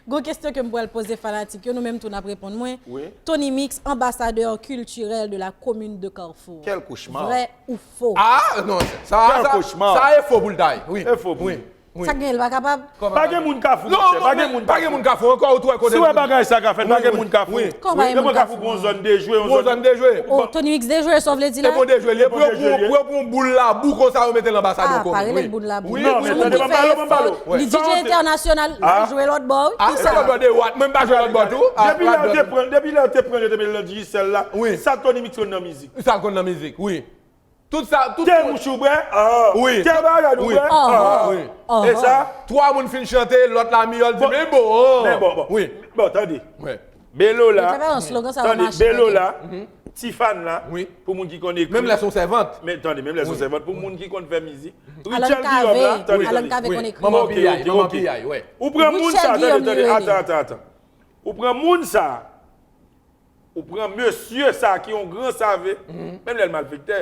Gon kesyon ke m pral poze fanatik yo, nou menm tou n ap reponn mwen. Wi. Tony Mix, ambassadeur culturel de la commune de Carrefour. Quel cauchemar. Vrè ou fo? Ah, non, sa, sa, sa e fo pou l ta ye. Wi. E fo pou l. Wi. Sa gen, l pa kapab? Pa gen moun Kafou, monchè. Pa gen moun Kafou. Pa gen moun Kafou ankò, ou t wè kote. Si w wè bagay sa ka fèt, pa gen moun Kafou. Kòman pa gen moun Kafou? Pou yon zòn dejwe, yon zòn dejwe. Oh, Tony Mix dejwe, sa w vle di la? E bon dejwe li ye. Pou yo pran yon boul labou konsa, yo mete l anbasadè komin. Ah, pa rele l boul labou. Non, men tande, ban m pale, ban m pale. Li D J entènasyonal, li jwe lòt bò, wi. Ah, se lòt bò de wat, mwen m pa jwe lòt bò tou. Depi lè yo te pran, depi lè yo te pran, yo te mete l nan Digicel la, sa Tony Mix konn nan mizik. Sa l konn nan mizik, wi. Tout sa, tout... Te mouch ou bwè, ah. Wi. Te bagay ou bwè, ah. Wi. E sa? Twa moun fin chante, lòt la miyò, l di, men bon. Men bon, bon. Wi. Bon, tande. Wi. Belo la. Tande, Belo la. Tifan la. Wi. Pou moun ki konn ekri. Menm lè se yon sèvant. Men tande, menm lè se yon sèvant. Pou moun ki konn fè mizik. Richel Guillaume la, tande, tande. Alan Cavé konn ekri. Manman Piyay, manman Piyay, wi. Ou pran moun sa, tande, tande. Atan, atan, atan. Ou pran moun sa. Ou pran mesye sa ki yon gran save, menm lè l malfektè.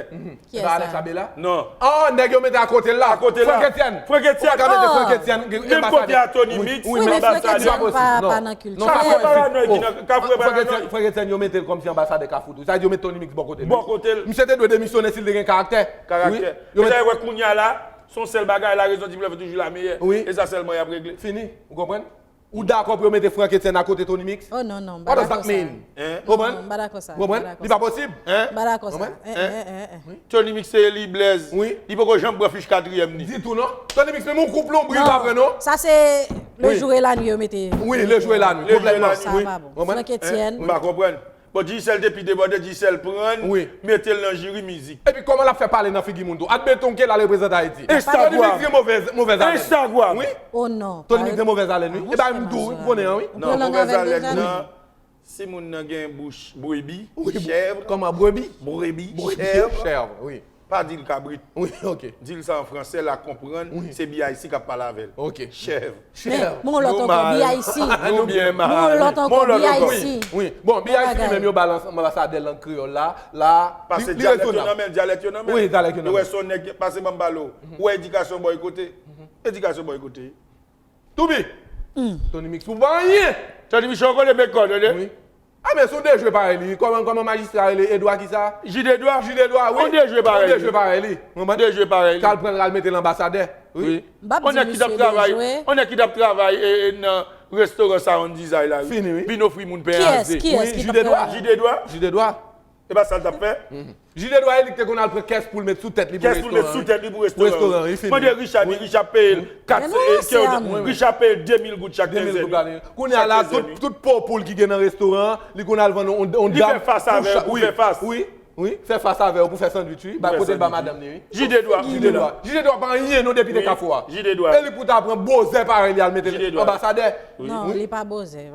Kiyès sa? Alex Abela? Non. Oh, nèg yo mete akote l la. Akote l la. Franck Etienne. Franck Etienne. Ou pa ka mete Franck Etienne, menm kote a Tony Mix, wi, men Franck Etienne pa, pa nan kilti. Non, Kafou e paranoy ki nan, Kafou e paranoy. Franck Etienne, yo mete l kòmsi anbasadè Kafou tou. Sa vle di yo mete Tony Mix bò kote l. Bò kote l. Misye te dwe demisyone si l te gen karaktè. Karaktè. Wi. Men sa yo wè kounye a la, se yon sèl bagay, la raison du peuple toujours la meilleure. Wi. E sa sèlman y ap regle. Fini. Ou konprann? Ou dakò pou yo mete Franck Etienne akote Tony Mix? Oh non, non, m pa dakò sa. What does that mean? Hein? Ou konprann? Non, m pa dakò sa. Ou konprann? Li pa posib? Hein? M pa dakò sa. Hein? Tony Mix se li Blaze. Wi. Li poko janm pran fich katriyèm ni. Ditou non. Tony Mix menm yon koup lonbri li pa pran non. Sa se le jour et la nuit yo mete. Wi, le jour et la nuit. Konplètman. Sa pa bon. Franck Etienne. M pa konprann. Bon, Digicel te pi debòde, Digicel pran l, mete l nan jiri mizik. Epi kòman l ap fè pale nan figi moun tou? Admeton ke l al reprezante Ayiti. Instagram. Tony Mix gen movèz, movèz alèn. Instagram. Wi. Oh non. Tony Mix gen movèz alèn, wi. E pa m di w, wi, m konnen an, wi. Non, movèz alèn nan. Si moun nan gen bouch brebi, chèv. Kòman, brebi? Brebi, chèv. Chèv, wi. Pa di l kabrit. Wi, ok. Di l sa an fransè, l a konprann, se B I C k ap pale avè l. Ok. Chèv. Chèv. Men, men yon lòt ankò, B I C. Nou byen mal. Men yon lòt ankò, B I C. Wi, wi. Bon, B I C li menm yo ba l ansanm anbasadè lang kreyòl la, la, li, li rezonab. Paske dyalèk yo nan men l, dyalèk yo nan men l. Wi, dyalèk yo nan men l. Yo wè se yon nèg, pase ban m pale w. Ou wè edikasyon bò e kote? Edikasyon bò e kote? Toubi! Tony Mix pou pa anyen! Tony Mix yon kote met kò, tande? Wi. A men se yon dejwe parèy li. Kòman, kòman majistra rele? Edwa kisa? Jid Edwa. Jid Edwa, wi. Yon dejwe parèy li. Yon dejwe parèy li. Konprann? Dejwe parèy li. K al pran l al mete l anbasadè. Wi. M p ap di misye dejwe. On nèg ki t ap travay, on nèg ki t ap travay e, e, nan restoran Sound Design la, wi. Fini, wi. Vin ofri moun pen aze. Kiyès, kiyès ki t ap travay? Jid Edwa. Jid Edwa. E pa sa l t ap fè? Jid Edwa, e li ki te konn al pran kès pou l met sou tèt li pou restoran. Kès pou l met sou tèt li pou restoran. Restoran, wi, fini. Mande Richard, ni Richard peye l kat, eh, Richard peye l de mil goud chak kenzen. De mil goud. Kounye a la, tout, tout po poul ki gen nan restoran an, li konn al vann on, on dam. Li fè fas avè l pou fè fas. Wi, wi, fè fas avè l pou fè sandwich, wi. Ba kote l ba madanm li, wi. Jid Edwa. Jid Edwa. Jid Edwa pa anyen non depi te Kafou a. Jid Edwa. E li pou ta pran bozè parèy li al mete l anbasadè. Non, li pa bozè.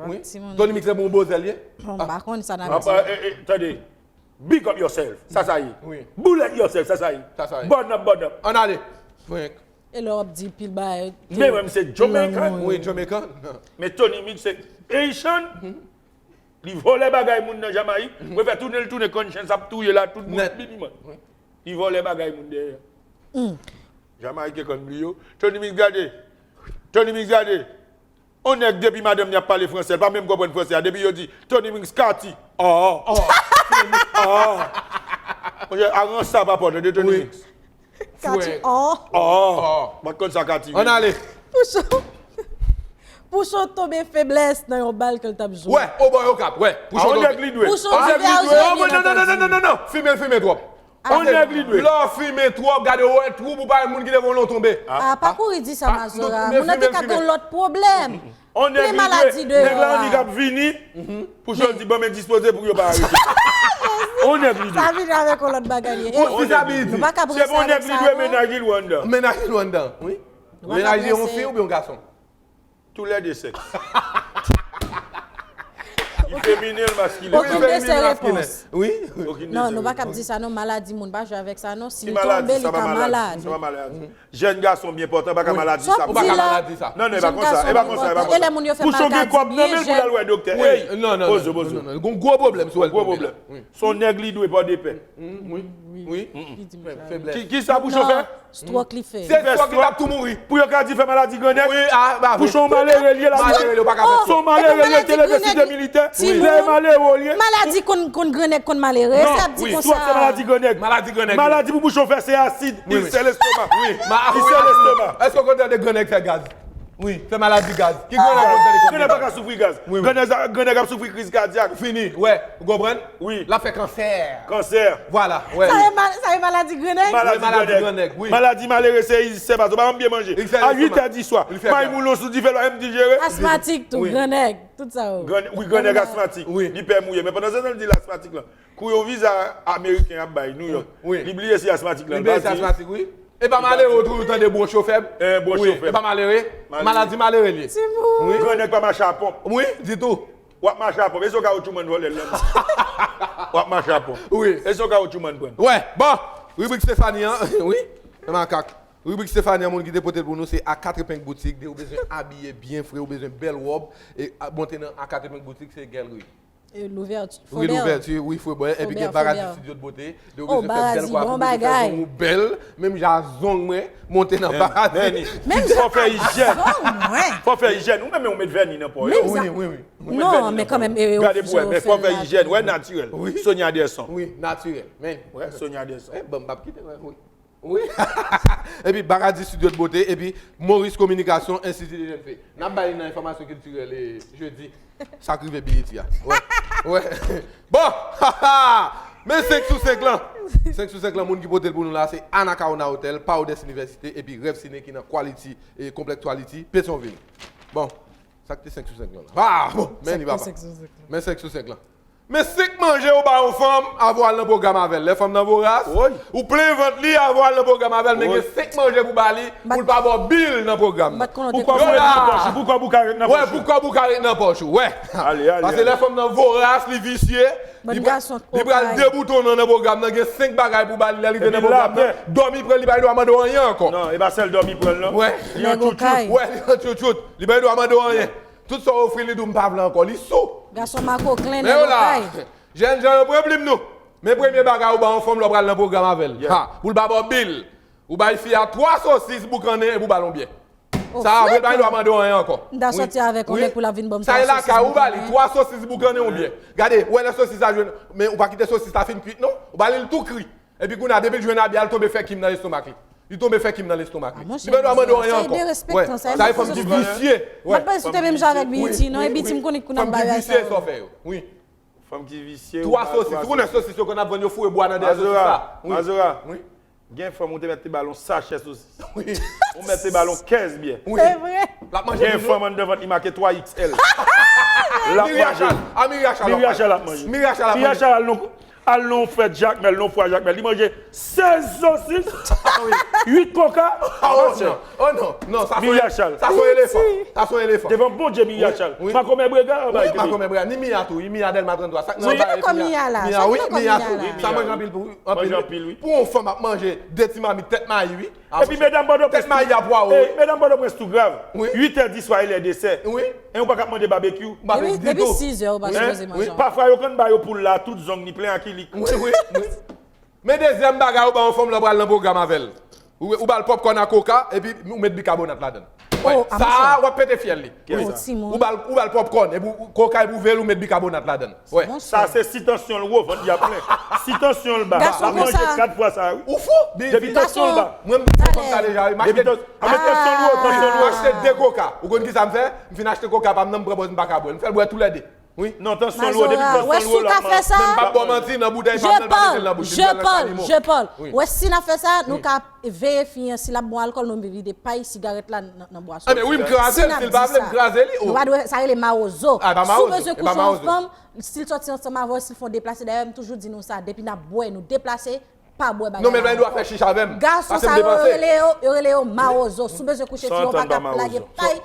Tony Mix se bon bozè li ye. Bon, m pa konn sa n ap di. Tande. Big up yourself, sa sa ye. Wi. Bullet yourself, sa sa ye. Sa sa ye. Burn up, burn up. Ann ale. Frank. E lè w ap di pil bagay. Men mwen se Jamaican. Wi, Jamaican. Men Tony Mix se Haitian. Li vòlè bagay moun nan Jamayik. Mwen fè tounen l tounen konn chens ap touye la tout moun. Nèt. Li vòlè bagay moun dèyè. Jamayik e konn li yo. Tony Mix gade. Tony Mix gade. On nèg depi madanm ni ap pale fransè, l pa menm konprann fransè a. Depi yo di, Tony Mix, Katy. Ah. Ah. Monchè, aranj sa pa pò, tande, Tony Mix. Katy, oh. Oh. Mwen konn sa Katy. Ann ale. Pouchon. Pouchon tonbe feblès nan yon bal ke l t ap jwe. Wè, o bò yo kap, wè. Pouchon tonbe. Pouchon diverje, byen antandi. Non, non, non, non, non, non. Fimen, fimen twòp. On nèg li dwe. Lè w fimen twòp, gade, w wè twou pou pa moun ki devan w tonbe. Ah, pa kouri di sa, Mazora. Moun nan te ka gen yon lòt pwoblèm. On nèg li dwe. Nèg la annik ap vini. Pouchon di, bon, men dispoze pou yo pa arete. On nèg li dwe. Sa vini avèk yon lòt bagay li ye. Ou si sa vini. Nou pa ka pran sa avèk sa, non. Se bon nèg li dwe, mennaj li lwen anndan. Mennaj li lwen anndan, wi. Mennaj li yon fi oubyen yon gason? Tou lè de sèks. Li feminen, l maskilen. Okenn de se repons. Wi. Non, nou pa kab di sa non, maladi moun pa jwe avèk sa non. Si l tonbe, li ka malad. Sa pa maladi. Jèn gason byen pòtan pa ka maladi sa. Ou pa ka maladi sa. Non, non, e pa konsa, e pa konsa, e pa konsa. Pouchon gen kòb nan men l pou l al wè doktè. Ey, poze, poze. Gon gwo pwoblèm sou l. Gwo pwoblèm. Se yon nèg li dwe pa de pè. Wi. Feblès. Ki, ki sa Pouchon fè? Stroke li fè. Se stroke li t ap tou mouri. Pou yo ka di fè maladi grannèg. Wi, a, ba vre. Pouchon malere l ye la. Malere l, yo pa ka fè stroke. Se yon malere l ye, te leve site militè. Lè malere w ye. Maladi konn, konn grannèg, konn malere. Sa ap di konsa. Stroke se maladi grannèg. Maladi grannèg. Maladi pou Pouchon fè se asid. Wi, wi. Il sè lestoma. Wi. Il sè lestoma. Èske w konn tande grannèg fè gaz? Wi, fè maladi gaz. Ki grannèg konn tande konn grannèg pa ka soufri gaz. Wi, wi. Grannèg, grannèg ap soufri kriz kadyak. Fini, wè. Ou konprann? Wi. L ap fè kansè. Kansè. Vwala, wè. Sa e mal-, sa e maladi grannèg? Maladi grannèg, wi. Maladi malere se ilsè, paske w pa janm byen manje. A uit è di swa, may moulon sou dife, l pa menm dijere. Asmatik tou, grannèg, tout sa yo. Wi, grannèg asmatik. Wi. Li pè mouye. Men pandan se tan l di l asmatik lan, kou yon viza ameriken ap bay, New York. Wi. Li bliye si asmatik lan. Li bliye si asmatik, wi. E pa malere w toujou tande bwonch yo fèb? Bwonch yo fèb. E pa malere? Maladi malere l ye. Timoun. Wi. Grannèg pa mache a ponp. Wi, ditou. W ap mache a ponp. E se yon kawotchou mòn vòlè l la. W ap mache a ponp. Wi. E se yon kawotchou mòn pran. Wè, bon, ribrik Stéphanie an, wi, makak. Ribrik Stéphanie an, moun ki te pote l pou nou, se A Quatre Épingles Boutique. Depi w bezwen abiye byen fre, w bezwen bèl wòb, e a, monte nan A Quatre Épingles Boutique, se gèlri. E louvèti, wi, Fobèl. Louvèti, wi, Fobèl. Epi gen Baradi Studio de Beauté. Depi w bezwen fè bèl kwafi, w bezwen fè zong ou bèl. Menm jan zong mwen, monte nan Baradi. Fò fè ijyèn. Fò fè ijyèn. Ou menm ou met vèni nan po yo. Wi, wi, wi. Non, men kanmenm, e, gade pou wè, men fò fè ijyèn. Wè, natirèl. Wi. Sonia Derson. Wi, natirèl. Men. Wè, Sonia Derson. E, bon, m p ap kite, wè, wi. Wi. Epi Baradi Studio de Beauté, epi Maurice Communication, Institut des Jeunes Filles. N ap bay nan enfòmasyon kiltirèl e jedi. Sa k rive B E T a. Wè. Wè. Bon! Men senk sou senk lan. Senk sou senk lan, moun ki pote l pou nou la, se Anacaona Hotel, Paodes Université, epi Rêve Ciné ki nan Quality, e, Complex Quality, Petyonvil. Bon, sa k te senk sou senk lan la. Ah, bon, men li papa. Men senk sou senk lan. Men senk manje ou ba yon fanm, avan w al nan pwogram avè l. Lè fanm nan voras, ou plen vant li, avan w al nan pwogram avè l, men gen senk manje pou ba li, pou l pa ba w bil nan pwogram nan. Pou kòb ou ret nan pòch ou, pou kòb ou ka ret nan pòch ou. Wè, pou kòb ou ka ret nan pòch ou, wè. Paske lè fanm nan voras, li visye, li pral deboutonnen nan pwogram nan, gen senk bagay pou ba li lè li te nan pwogram nan. Dòmi pran l, li pa gen dwa mande w anyen ankò. Non, e pa sèl dòmi pran l, non. Wè. Li an tchoutchout. Wè, li an tchoutchout. Li pa gen dwa mande w anyen. Tout sa w ofri li, li di w m pa vle ankò. Li sou. Gason makoklen, nèg okay. Jèn jan yo pran plim nou. Men premye bagay ou ba yon fanm lè w pral nan pwogram avè l. Ha, pou l pa ba w bil. Ou bay fi a twa sosis boukannen epi w ba l yon byè. Sa a, ou pa gen dwa mande w anyen ankò. M ta sòti avèk yon nèg pou l ap vin ban m twa sosis boukannen. Sa e lakay ou ba li, twa sosis boukannen yon byè. Gade, ou wè lè sosis la jwenn, men ou pa kite sosis la fin kuit non. Ou ba li l tou kri. Epi kounye a, depi l jwenn abya, l tonbe fè kim nan lestomak li. Li tonbe fè kim nan lestomak li. Li pa gen dwa mande w anyen ankò. Wè. Sa e fanm ki visye. Wè. M panse se te menm jan avèk B E T, non? E B E T m konnen ki kounye a m ba yo sa. Fanm ki visye, sa w fè yo. Wi. Fanm ki visye, ou ba l twa sosis. Ou konnen sosis yo konn ap vann, yo foure bwa nan dèyè sosis la. Mazora, Mazora. Wi. Gen fanm ou te mèt te ba l yon sachè sosis. Wi. Ou mèt te ba l yon kèz byè. Wi. Se vre. L ap manje tou. Gen fanm anndan vant li make twa X L. L ap manje. Miriachal. A Miriachal l ap manje. Miriachal ap manje. Miriachal al non. Al nan yon fèt Jakmèl, nan yon fwa Jakmèl, li manje sèz sosis, uit koka. Oh non, oh non, non, sa se yon elefan. Sa se yon elefan. Devan Bondye, Miriachal. Makomè Brega anba. Wi, Makomè Brega. Ni Miya tou, wi, Miya Dèlma trannntwa. Sa k nan anba Miya tou. Miya la. Miya, wi, Miya tou. Sa manje anpil pou, anpil, wi. Pou yon fanm ap manje de ti mamit tèt mayi, wi. Epi medam Pòtoprens tou. Tèt mayi a pwawo, wi. Medam Pòtoprens tou grav. Wi. Uit è di swa e lè desè. Wi. E ou pa ka ap mande babekyou. Depi, depi sizè ou pa sipoze manje ankò. Pafwa yo konn ba yo poul la, tout zong ni plen akilik. Wi, wi, wi. Men dezyèm bagay ou ba yon fanm lè w pral nan pwogram avè l. Ou, ou ba l pòpkòn ak koka, epi ou met bikabonat ladan l. Wè, sa a, w ap pete fyèl li. Wi. Ou ba l, ou ba l popcorn, epi w, koka, epi w veye l, ou met bikabonat ladan l. Wè. Sa se si tansyon l wo, vant li ap plen. Si tansyon l ba, l ap manje kat fwa sa a, wi. Ou fou? Depi tansyon l ba. Mwen, m pran sa deja, wi. M achte, m achte de koka. Ou konn ki sa m fè? M fin achte koka pa m nan, m pran pòz, m pa ka bwè l. M fè l bwè toulède. Wi. Non, tansyon l wo, depi tansyon l wo, l ap manje. Men m p ap ba w manti, nan boutèy pa m nan, l pa mete l nan bouch li, m fè l nan kalimo. Wi. Wè, si n ap fè sa, nou ka veye fi an, si l ap bwè alkòl, nou vide pay sigarèt la nan, nan bwason. Enben wi, m kraze l, si l pa vle, m kraze li. Nou pa dwe, sa rele mawozo. Si w bezwen kouche yon fanm, si l sòti ansanm avè w, si l fè w deplase, dayè, m toujou di nou sa, depi n ap bwè, nou deplase, pa bwè bagay. Non, men l pa gen dwa fè chich avè m. Gason sa yo, yo rele yo, yo rele yo mawozo. Si w bezwen kouche fi an, w pa ka lage pay.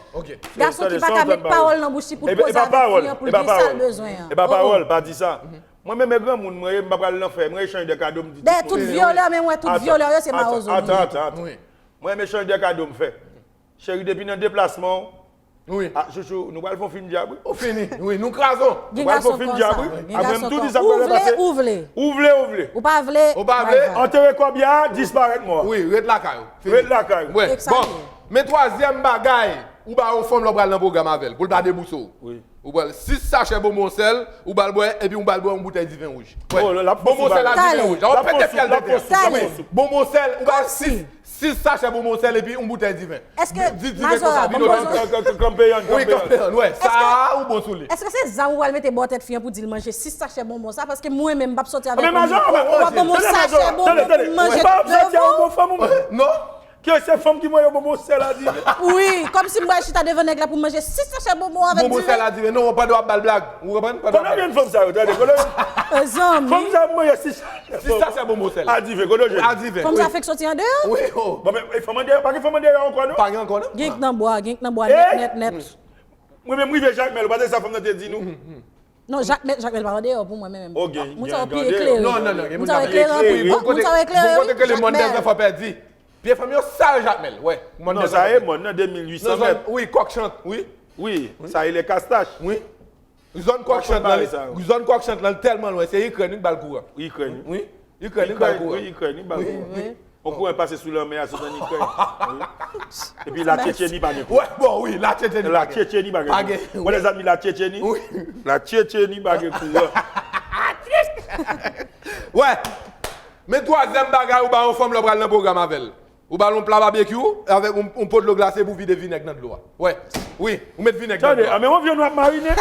Gason ki pa ka met pawòl nan bouch li pou l poze avèk fi an, pou l gen sa l bezwen an. E pa pawòl, pa di sa. Mwen menm e granmoun mwen ye, m pa pral nan fè, mwen echanj de kado, m di tout moun. Dayè, tout vyolè, men mwen, tout vyolè yo, se mawozo li ye. Atann, atann, atann. Mwen menm echanj de kado m fè. Cheri, depi nan deplasman w, wi. Ah, chouchou, nou pral fè yon fim djab, wi. Ou fini, wi, nou kraze w. Nou pral fè yon fim djab, wi. Gen gason konsa, wi. Gen gason konsa. Ou vle, ou vle. Ou vle, ou vle. Ou pa vle, ou pa vle. Antere kòb ya, disparèt mò. Wi, ret lakay ou. Fini. Ret lakay ou. Wè. Bon, men twazyèm bagay, ou ba yon fanm lè w pral nan pwogram avè l, pou l pa debouse w. Wi. Ou pral sis sachè bonbon sèl, ou ba l bwè, epi ou ba l bwè yon boutèy diven wouj. Wè. Oh, l ap fon sou bagay. Bonbon sèl a diven wouj. L ap pete fyèl tèt. Wi, bonbon sèl, ou ba l sis, sis sachè bonbon sèl, epi yon boutèy diven. Èske Mazora, ban m poze w. Kanpeyan, kanpeyan. Wi, kanpeyan, wè. Sa a, ou bon sou li. Èske se zam ou pral mete bò tèt fi an pou di l manje sis sachè bonbon sa? Paske mwen menm, m p ap sòti avèk yon moun. Ou ap ban m yon sachè bonbon pou m manje tout de jou? Non. Ke se fanm ki mwen yo bonbon sèl a diven. Wi, kòmsi m pral chita devan nèg la pou m manje sis sachè bonbon avèk diven. Bonbon sèl a diven. Non, pandan w ap ba l blag. Ou konprann? Pandan w ap... Kote w jwenn fanm sa yo, tande, kote w... Zanmi. Fanm sa ap manje sis sachè bonbon sèl. A diven, kote w jwenn? A diven, wi. Fanm sa fèk soti andeyò? Wi, o. Bon, men, e, fanm andeyò, pa gen fanm andeyò ankò, non? Pa gen ankò, non? Gen k nan bwa, gen k nan bwa, nèt, nèt, nèt. Mwen menm rive Jakmèl, ou pa tande sa fanm nan te di nou? Non, Jakmèl, Jakmèl pa andeyò pou mwen menm. Moun sa yo pi eklere. Non, non, non, gen moun sa yo eklere anpil. Bon, moun sa yo eklere, wi. Bon kote ke le monde des enfants perdus. Pye fanm yo sal Jakmèl, wè. Non, sa e mòn nan, de mil uit san mèt. Wi, Kòkchant, wi. Wi, sa e le Kastach. Wi. Zòn Kòkchant lan, zòn Kòkchant lan tèlman lwen, se Ikrèn wi k ba l kouran. Ikrèn. Wi. Ikrèn wi k ba l kouran. Wi, Ikrèn wi k ba l kouran. Wi. Yon kouran pase sou lanmè a, sot ann Ikrèn. Wi. Epi la Tchetcheni pa gen kouran. Wè, bon, wi, la Tchetcheni pa gen. La Tchetcheni pa gen kouran. Wè, lèzanmi, la Tchetcheni. Wi. La Tchetcheni pa gen kouran. Wè. Men twazyèm bagay, ou ba yon fanm lè w pral nan pwogram avè l. Ou ba l yon pla babekyou avèk yon, yon po dlo glase pou vide vinèg nan dlo a. Wè. Wi, ou met vinèg nan dlo a. Tande, a, men yon vyann w ap marinen.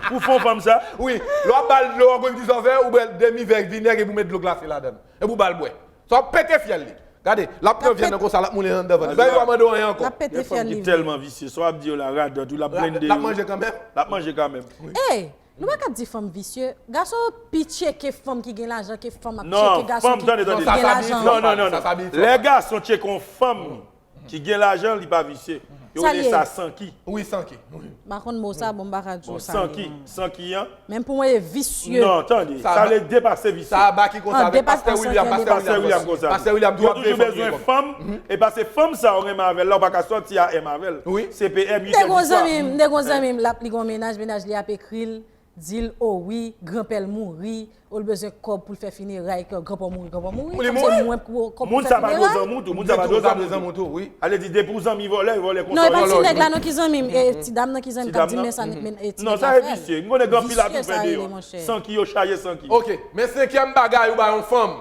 Pou fè yon fanm sa. Wi, lè w ap ba l dlo, ou konn ki sa w fè, ou bwè demi vè vinèg epi ou met dlo glase ladan l. Epi ou ba l bwè. Sa w ap pete fyèl li. Gade, l ap pran vyann nan konsa, l ap moulen anndan vant li. Bay yo mande w anyen ankò. L ap pete fyèl li. Gen fanm ki tèlman visye, sa w ap di yo la, radòt, wi, l ap blende yo. L ap manje kanmenm? L ap manje kanmenm. Wi. Ey, nou pa ka di fanm visye. Gason yo pi tcheke fanm ki gen lajan ke fanm ap tcheke gason ki gen lajan. Non, non, non, non. Lè gason tcheke yon fanm ki gen lajan, li pa visye. Yo rele sa sanki. Wi, sanki. M pa konn mo sa, bon, m pa ka di w sa. Bon, sanki, sanki an. Men pou mwen, e visye. Non, tande, sa vle depase visye. Sa a baki konsa avèk Pastè William, Pastè William konsa. Pastè William tou ap veye fanm. Yo toujou bezwen fanm, e pa se fanm sa ou renmen avè l la, ou pa ka sòti a M avè l. Wi. Se P M, uit è di swa. M te gon zanmi m, m te gon zanmi m, l ap, li gon mennaj, mennaj li ap ekri l, di l, o wi, granpè l mouri, ou l bezwen kòb pou l fè fineray, ke granpa w mouri, granpa w mouri. Li mouri. Kòmsi mwen pou kòb pou fè fineray. Moun sa pa dwe zanmi w tou, moun sa pa dwe zanmi w tou. Ale di depi w zanmi vòlè, vòlè konsa. Non, e pa ti nèg la non ki zanmi m, e ti dam nan ki zanmi m, k ap di m men sa nèt, men e ti nèg la fè l. Non, sa e visye. M konnen gen anpil atoufè deyò. Sanki, yo chaje sanki. Ok, men senkyèm bagay, ou ba yon fanm.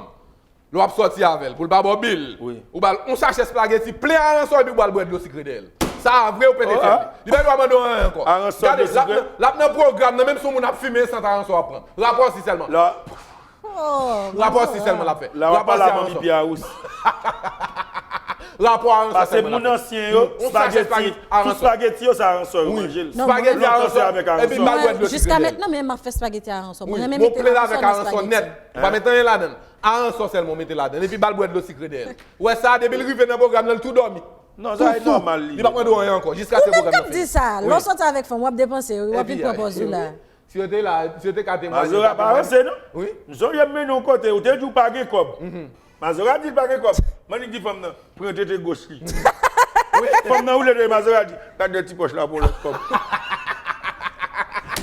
Lè w ap sòti avè l, pou l pa ba w bil, wi, ou ba l yon sachè espageti plen aransò epi ou ba l bwè dlo sikre dèyè l. Sa a vre, ou pete fyèl li. Li pa gen dwa mande w anyen ankò. Gade, l ap nan, l ap nan pwogram nan, menm si yon moun ap fimen, sant aransò ap pran. Rapò si sèlman. Rapò si sèlman l ap fè. La w ap pale a manmi Pye a osi. Rapò aransò sèlman l ap fè. Paske moun ansyen yo, spageti, tout spageti yo, se aransò yo manje l. Spageti, aransò, epi l ba l bwè dlo sikre dèyè l. Jiska mentnan, men m ap fè spageti aransò. Mwen renmen mete aransò nan spageti. Ou pa met anyen ladan l. Aransò sèlman w mete ladan l, epi ba l bwè dlo sikre dèyè l. Ou wè sa, depi l rive nan pwogram nan, l tou dòmi. Non, sa e nòmal li. Li p ap mande w anyen ankò, jiskaske pwogram nan fini. Ou menm k ap di sa, lè w sòti avèk fanm, w ap depanse, w ap vin pran pòz ou la. Si yo te la, si yo te ka temwaye. Mazora pa ranse non. Wi. M sonje m mennen w yon kote, ou te di w pa gen kòb. Mazora di l pa gen kòb. Mannik di fanm nan, pran tete goch li. Fanm nan woule tete, Mazora di, gad nan ti pòch la pou lòt kòb.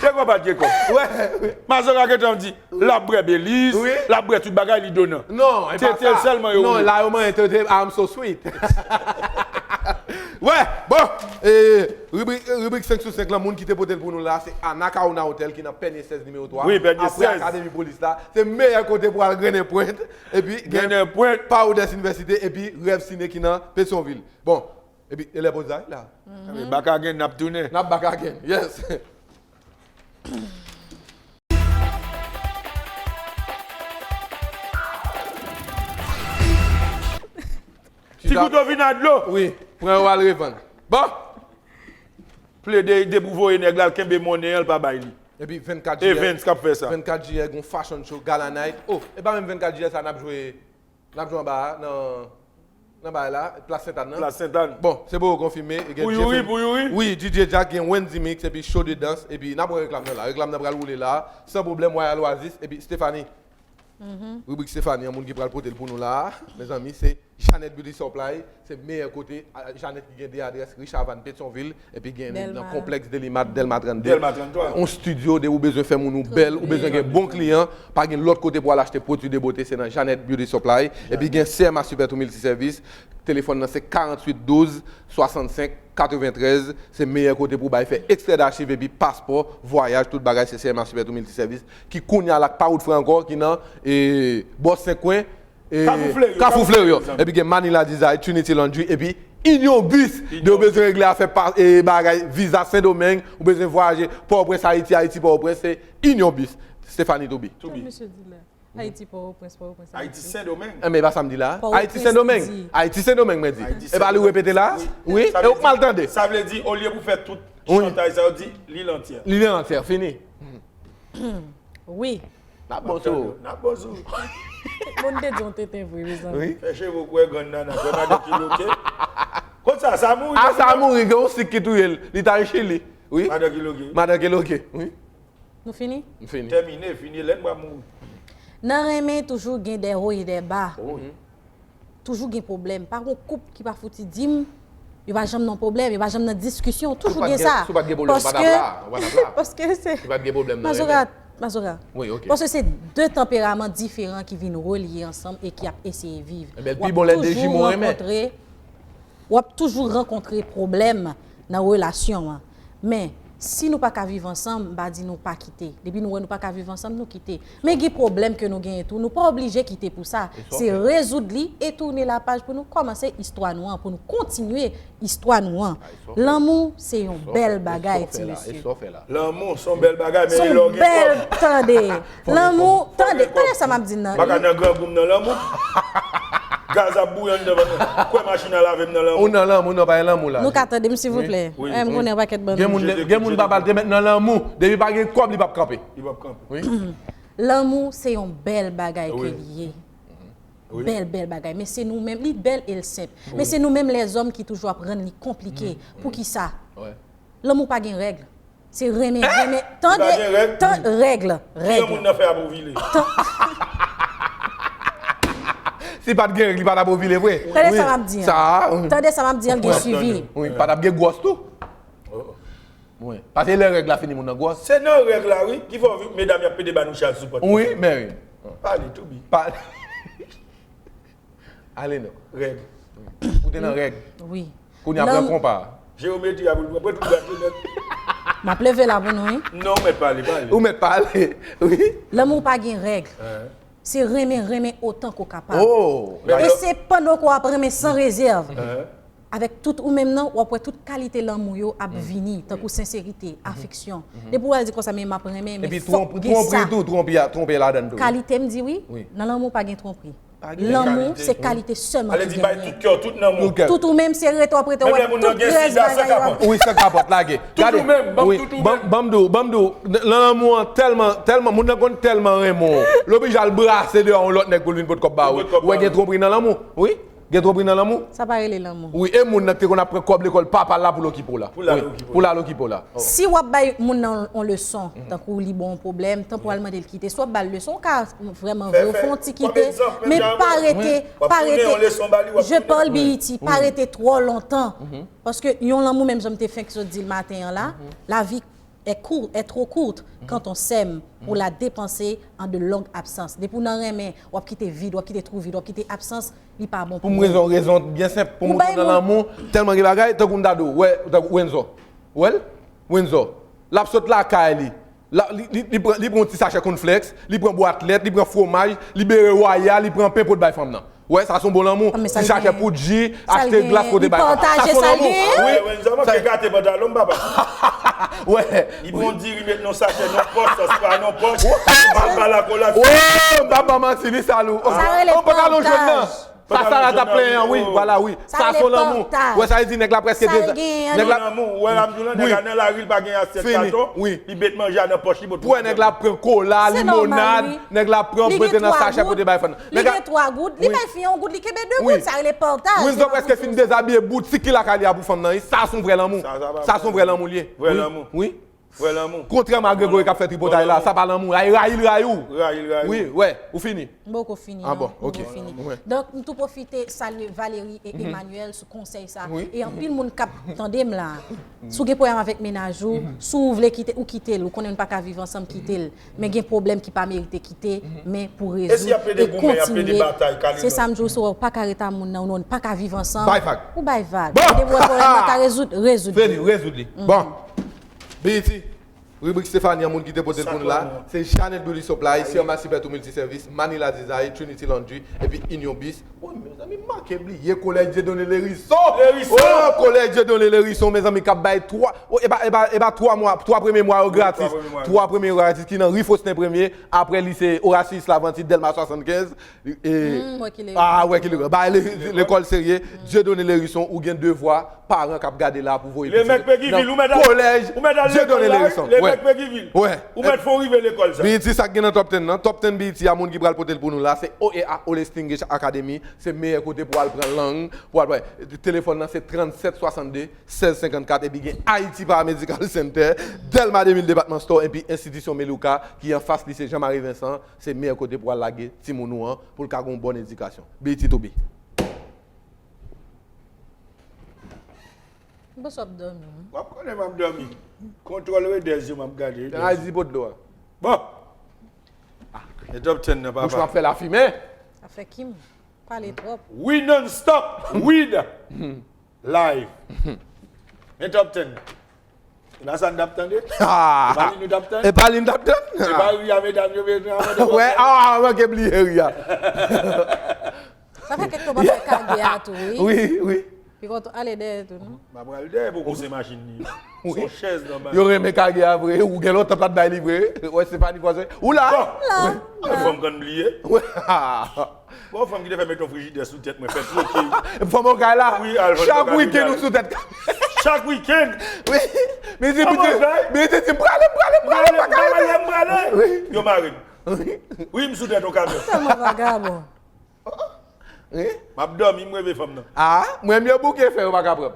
Te kòb pa t gen kòb. Mazora gentan di, l ap bwè Belize, l ap bwè tout bagay, li donan. Non, e pa sa. Tete l sèlman yo woule. Non, la yo manyen tete, I'm so sweet. Wè, bon, e, ribrik, ribrik senk sou senk lan, moun ki te pote l pou nou la, se Anacaona Hotel ki nan Pènye sèz nimewo twa. Wi, Pènye sèz. Apre Akademi Polis la, se meyè kote pou al grennen pwent, epi gen Grennen pwent. Parodès Université, epi Rêve Ciné ki nan Petyonvil. Bon, epi, e lè poz la, la. Back again, n ap tounen. N ap back again, yes. Ti kouto vin a dlo. Wi, pran yo al revann. Bon. Plede depi w voye nèg la, l kenbe monnen an, l pa bay li. Epi vennkat jiyè. Evans k ap fè sa. Vennkat jiyè, gon fashion show, gala night. Oh, e pa menm vennkat jiyè sa, n ap jwe, n ap jwe anba a, nan, nan bay la, Plas Sentàn nan. Plas Sentàn. Bon, se pou yo konfime. E gen Pou Youri, Jeffrey pou Youri? Wi, D J Jack, gen Wendy Mix, epi show de dans, epi n ap wè reklam nan la. Reklam nan pral woule la, san pwoblèm, Royal Oasis, epi Stephanie. Ribrik Stephanie, yon moun ki pral pote l pou nou la a, mezanmi, se Jeannette Beauty Supply, se meyè kote, a, Jeannette ki gen de adrès, Rue Chavannes, Petyonvil, epi gen nan Delma. Konplèks Delimat, Dèlma trannde. Dèlma trannde. Yon estidyo de ou bezwen fè moun ou bèl, ou bezwen gen bon kliyan, pa gen lòt kote pou al achte pwodui de bote, se nan Jeannette Beauty Supply, epi gen C M A Super Two Multiservice, telefòn nan se karanntuit douz swasannsenk katreventrèz, se meyè kote pou bay fè ekstrè dachiv epi paspò, vwayaj, tout bagay se C M A Super Two Multiservice, ki kounye a la k pa wout frè ankò, ki nan, e, bò Senkwen, e, Kafou Fleri, Kafou Fleri, mezanmi. Epi gen Manila Design, Trinity Laundry, epi Union Bus, de ou bezwen regle afè pa, e, bagay, viza Sendomeng, ou bezwen vwayaje, Pòtoprens, Ayiti, Ayiti, Pòtoprens, se Union Bus, Stephanie Toubi. Toubi. Mesye dilè. Ayiti, Pòtoprens, Pòtoprens, Ayiti. Ayiti, Sendomeng. Enben, e pa sa m di la. Pòtoprens, Ayiti, Sendomeng. Ayiti, Sendomeng, mwen di. Ayiti, Sendomeng. E pa li w repete la? Wi. Wi. E ou k mal tande? Sa vle di, olye pou fè tout chantay sa, yo di lil antyè. Lil antyè, fini. Wi. N ap bon sou ou. N ap bon sou ou. Moun te di yon tenten vre, mezanmi. Wi. Fè cheve w kwè grann nana, kwè madan ki loke. Kot sa, sa mouri. A, sa mouri, gen yon sik ki touye l. Li t al Chili. Wi. Madan ki loke. Madan ki loke, wi. Nou fini? M fini. Tèmine, fini, lè n bwa mouri. Nan renmen, toujou gen dè wo e dè ba. Toujou gen pwoblèm. Pa gon koup ki pa fouti di m, yo pa janm nan pwoblèm, yo pa janm nan diskisyon. Toujou gen sa. Si w pa t gen pwoblèm, ou pa t ap la, ou pa t ap la. Paske se Si w pa t gen pwoblèm nan Mazora, renmen. Mazora. Wi, ok. Paske se de tanperaman diferan ki vin relye ansanm e ki ap eseye viv. Enben, l pi bon lè de jimo renmen. W ap toujou rankontre W ap toujou rankontre pwoblèm nan relasyon an. Men, si nou pa ka viv ansanm, m pa di nou pa kite. Depi nou wè nou pa ka viv ansanm, nou kite. Men gen pwoblèm ke nou genyen tou, nou pa oblije kite pou sa. Se rezoud li e tounen lapaj pou nou kòmanse istwa nou an, pou nou kontinye istwa nou an. Lanmou se yon bèl bagay, ti mesye. Lanmou se yon bèl bagay, men lè w gen kòb. Tande. Lanmou, tande, tande sa m ap di n nan. M pa ka nan grangou m nan lanmou. Gaz ap bouyi anndan, kwè machin a lave m nan lanmou. Ou nan lanmou, non, pa gen lanmou la. Nou ka tande m, silvouplè? Wi. M konnen yon pakèt bann moun. Gen moun, gen moun papa l te mèt nan lanmou. Depi pa gen kòb, li p ap kanpe. Li p ap kanpe. Wi. Lanmou se yon bèl bagay ke li ye. Bèl, bèl bagay. Men se nou menm, li bèl e l senp. Men se nou menm lèzòm ki toujou ap rann li konplike. Poukisa? Lanmou pa gen règ. Se renmen, renmen. Tande, tan, règ, règ. Ki moun nan fè ap ovile? Si pa t gen règ, li pa t ap ovile vre. Tande sa m ap di an. Tande sa m ap di an, l gen swivi. Wi, pa t ap gen gwòs tou. Wi. Paske lè règ la fini, moun nan gwòs. Se nan règ la, wi, ki fè medam y ap pede ba nou chal sou pòt. Wi, men wi. Pale, Toubi. Pale. Ale non. Règ. Ou te nan règ. Wi. Kounye a pran konpa. Jewometri a pou l pran, pran tout gate nèt. M ap leve la pou nou, wi. Non, ou mèt pale, pale. Ou mèt pale, wi. Lanmou pa gen règ. Se renmen, renmen otan ke w kapab. E se pandan ke w ap renmen san rezèv. Avèk tout ou menm nan, w ap wè tout kalite lanmou yo ap vini, tankou senserite, afeksyon. Depi w al di konsa, men m ap renmen, men fòk gen sa. Epi twonp-, twonpri tou, twonpri a, twonpe ladann tou. Kalite m di wi, nan lanmou pa gen twonpri. Lanmou, se kalite sèlman ki genyen. Tout ou menm, se rete w ap rete, w ap tout rès bagay yo ap. Wi, san kapòt, lage. Gade, wi, ban m di w, ban m di w, nan lanmou an tèlman, tèlman, moun nan konn tèlman renmen w, l oblije al brase deyò yon lòt nèg pou l vin pot kòb ba ou. Ou wè gen twonpri nan lanmou, wi. Gen twonpri nan lanmou. Sa pa rele lanmou. Wi, e moun nan ki te konn ap pran kòb lekòl papa l la pou l okipe w la. Pou l al okipe w la. Si w ap bay moun nan yon leson, tankou li ba w yon pwoblèm, tan pou w al mande l kite, si w ap ba l leson, ou ka vrèman vre w fè yon ti kite, men pa rete, pa rete, je parle B E T, pa rete twò lontan. Paske yon lanmou, menm jan m te fenk sot di l maten an la, lavi est court, est trop courte quand on s'aime pour la dépenser en de longues absences. Depi w nan renmen, w ap kite vid, w ap kite twou vid, w ap kite absans, li pa bon pou mwen. Rezon, rezon byen senp. Pou mwen nan lanmou, tèlman gen bagay, tankou m ta di w, wè, tankou Wenzo. Wè l? Wenzo. L ap sot lakay li. Li pran yon ti sachè kònflèks, li pran bwat lèt, li pran fwomaj, li bere waya, li pran pen pou l bay fanm nan. Wè, sa se yon bon lanmou. Ti sachè poud ji, achte glas pou te bay fanm. Sa se lanmou. Wi. Wenzo manke gate pantalon m papa. Wè. Li pran diri met nan sachè nan pòch, sa se pa nan pòch. Mal bal akolat. Oh, m pa ban manti, li sal ou. Sa rele pantaj. Sa Sara t ap plenyen an, wi, vwala, wi. Sa se lanmou. Wè, sa vle di nèg la prèske deza. Nèg la lanmou, wè la m di w lan, nèg la nan lari, li pa gen asyèt katon, li met manje a nan pòch li, bòt. Pou wè nèg la pran kola, limonad, nèg la pran mete nan sachè pou te bay fanm nan. Li gen twa goud, li bay fi an yon goud, li kenbe de goud, sa rele pantaj. Wenzo prèske fin dezabiye boutik ki lakay li a pou fanm nan, wi. Sa se yon vrè lanmou. Sa se yon vrè lanmou li ye. Vrè lanmou. Wi. Vrè lanmou. Kontrèman a Gregory k ap fè tripotay la, sa pa lanmou. Ay rayi l rayi w. Rayi l rayi w. Wi, wè, ou fini. M poko fini. Ah bon, ok. Donk, m tou pwofite salye Valerie e Emmanuel sou konsèy sa. E anpil moun k ap tande m la. Si w gen pwoblèm avèk mennaj ou, si w vle kite, ou kite l. Ou konnen nou pa ka viv ansanm, kite l. Men gen pwoblèm ki pa merite kite, men pou rezoud e kontinye. Se sa m di w, si w wè w pa ka ret a moun nan, ou non, pa ka viv ansanm, ou bay vag. Men depi w wè pwoblèm nan ka rezoud, rezoud li. Bon. Biyiti, ribrik Stephanie an, moun ki te pote l pou nou la, se Jeanette Beauty Supply, Sirma Sipetou Multiservice, Manila Design, Trinity Laundry, epi Union Bis. Woy, mezanmi, m manke bliye Collège Dieudonné Lhérisson! Lhérisson! Oh, Collège Dieudonné Lhérisson, mezanmi, k ap bay twa, oh, e pa, e pa, e pa twa mwa, twa premye mwa yo gratis. Twa premye mwa yo gratis, ki nan ri Faustin Premier, apre lise Horatius Laventure, Dèlma swasannkenz. Ah, wè ki li. Ba lekòl serye, Dieudonné Lhérisson, ou gen devwa, paran k ap gade la pou voye pitit nan kolèj Dieudonné Lhérisson. Wè. Ou mèt fè w rive lekòl sa. Biyiti, sa k gen nan Top ten nan. Top ten Biyiti a, moun ki pral pote l pou nou la, se O E A, Ole Stinguish Academy. Se meyè kote pou w al pran lang, pou w al pran. Telefòn nan se trannsèt swasannde, sèz senkannkat, epi gen Haiti Paramedical Center, Dèlma de mil Department Store, epi Enstitisyon Melouka, ki anfas lise Jean Marie Vincent. Se meyè kote pou al lage timoun ou an pou l ka gen yon bòn edikasyon. Biyiti to be. M panse w ap dòmi. W ap konnen m ap dòmi. Kontwòl Redè zye m ap gade. Ay di pot dlo a. Bon. E top ten nan papa. Bouch m ap fè lafimen. Afè Kim. Pale twòp. We non stop. Weed. Live. Men top ten. E pa sa n t ap tande? E pa li nou t ap tande? E pa li n t ap tande? E pa ri a medam yo vin nan mande. Wè, a, manke bliye ri a. Sa fè kèk tan w pa fè kage a tou, wi. Wi, wi. Pi kontan ale dèyè tou, non? M ap pral dèyè pou kouse machin li. Son chèz nan bay. Yo renmen kage a vre, ou gen lontan pa t bay li vre. Wè, se pa ni kòze. Ou la? Bon. Fò m konn bliye. Bon, fanm ki te fè met yon frijidè sou tèt mwen, fè twoke. Fanm okay la. Wi, al fanm okay. Chak wikenn ou sou tèt. Chak wikenn. Wi. Mezi di, mezi di, m prale, m prale, m prale, m prale. Yo mare m. Wi, m sou tèt yon kamyon. Tèlman vagabon. Wi. M ap dòmi, m reve fanm nan. Ah, mwen m yo bouke fè yo pa ka pran m.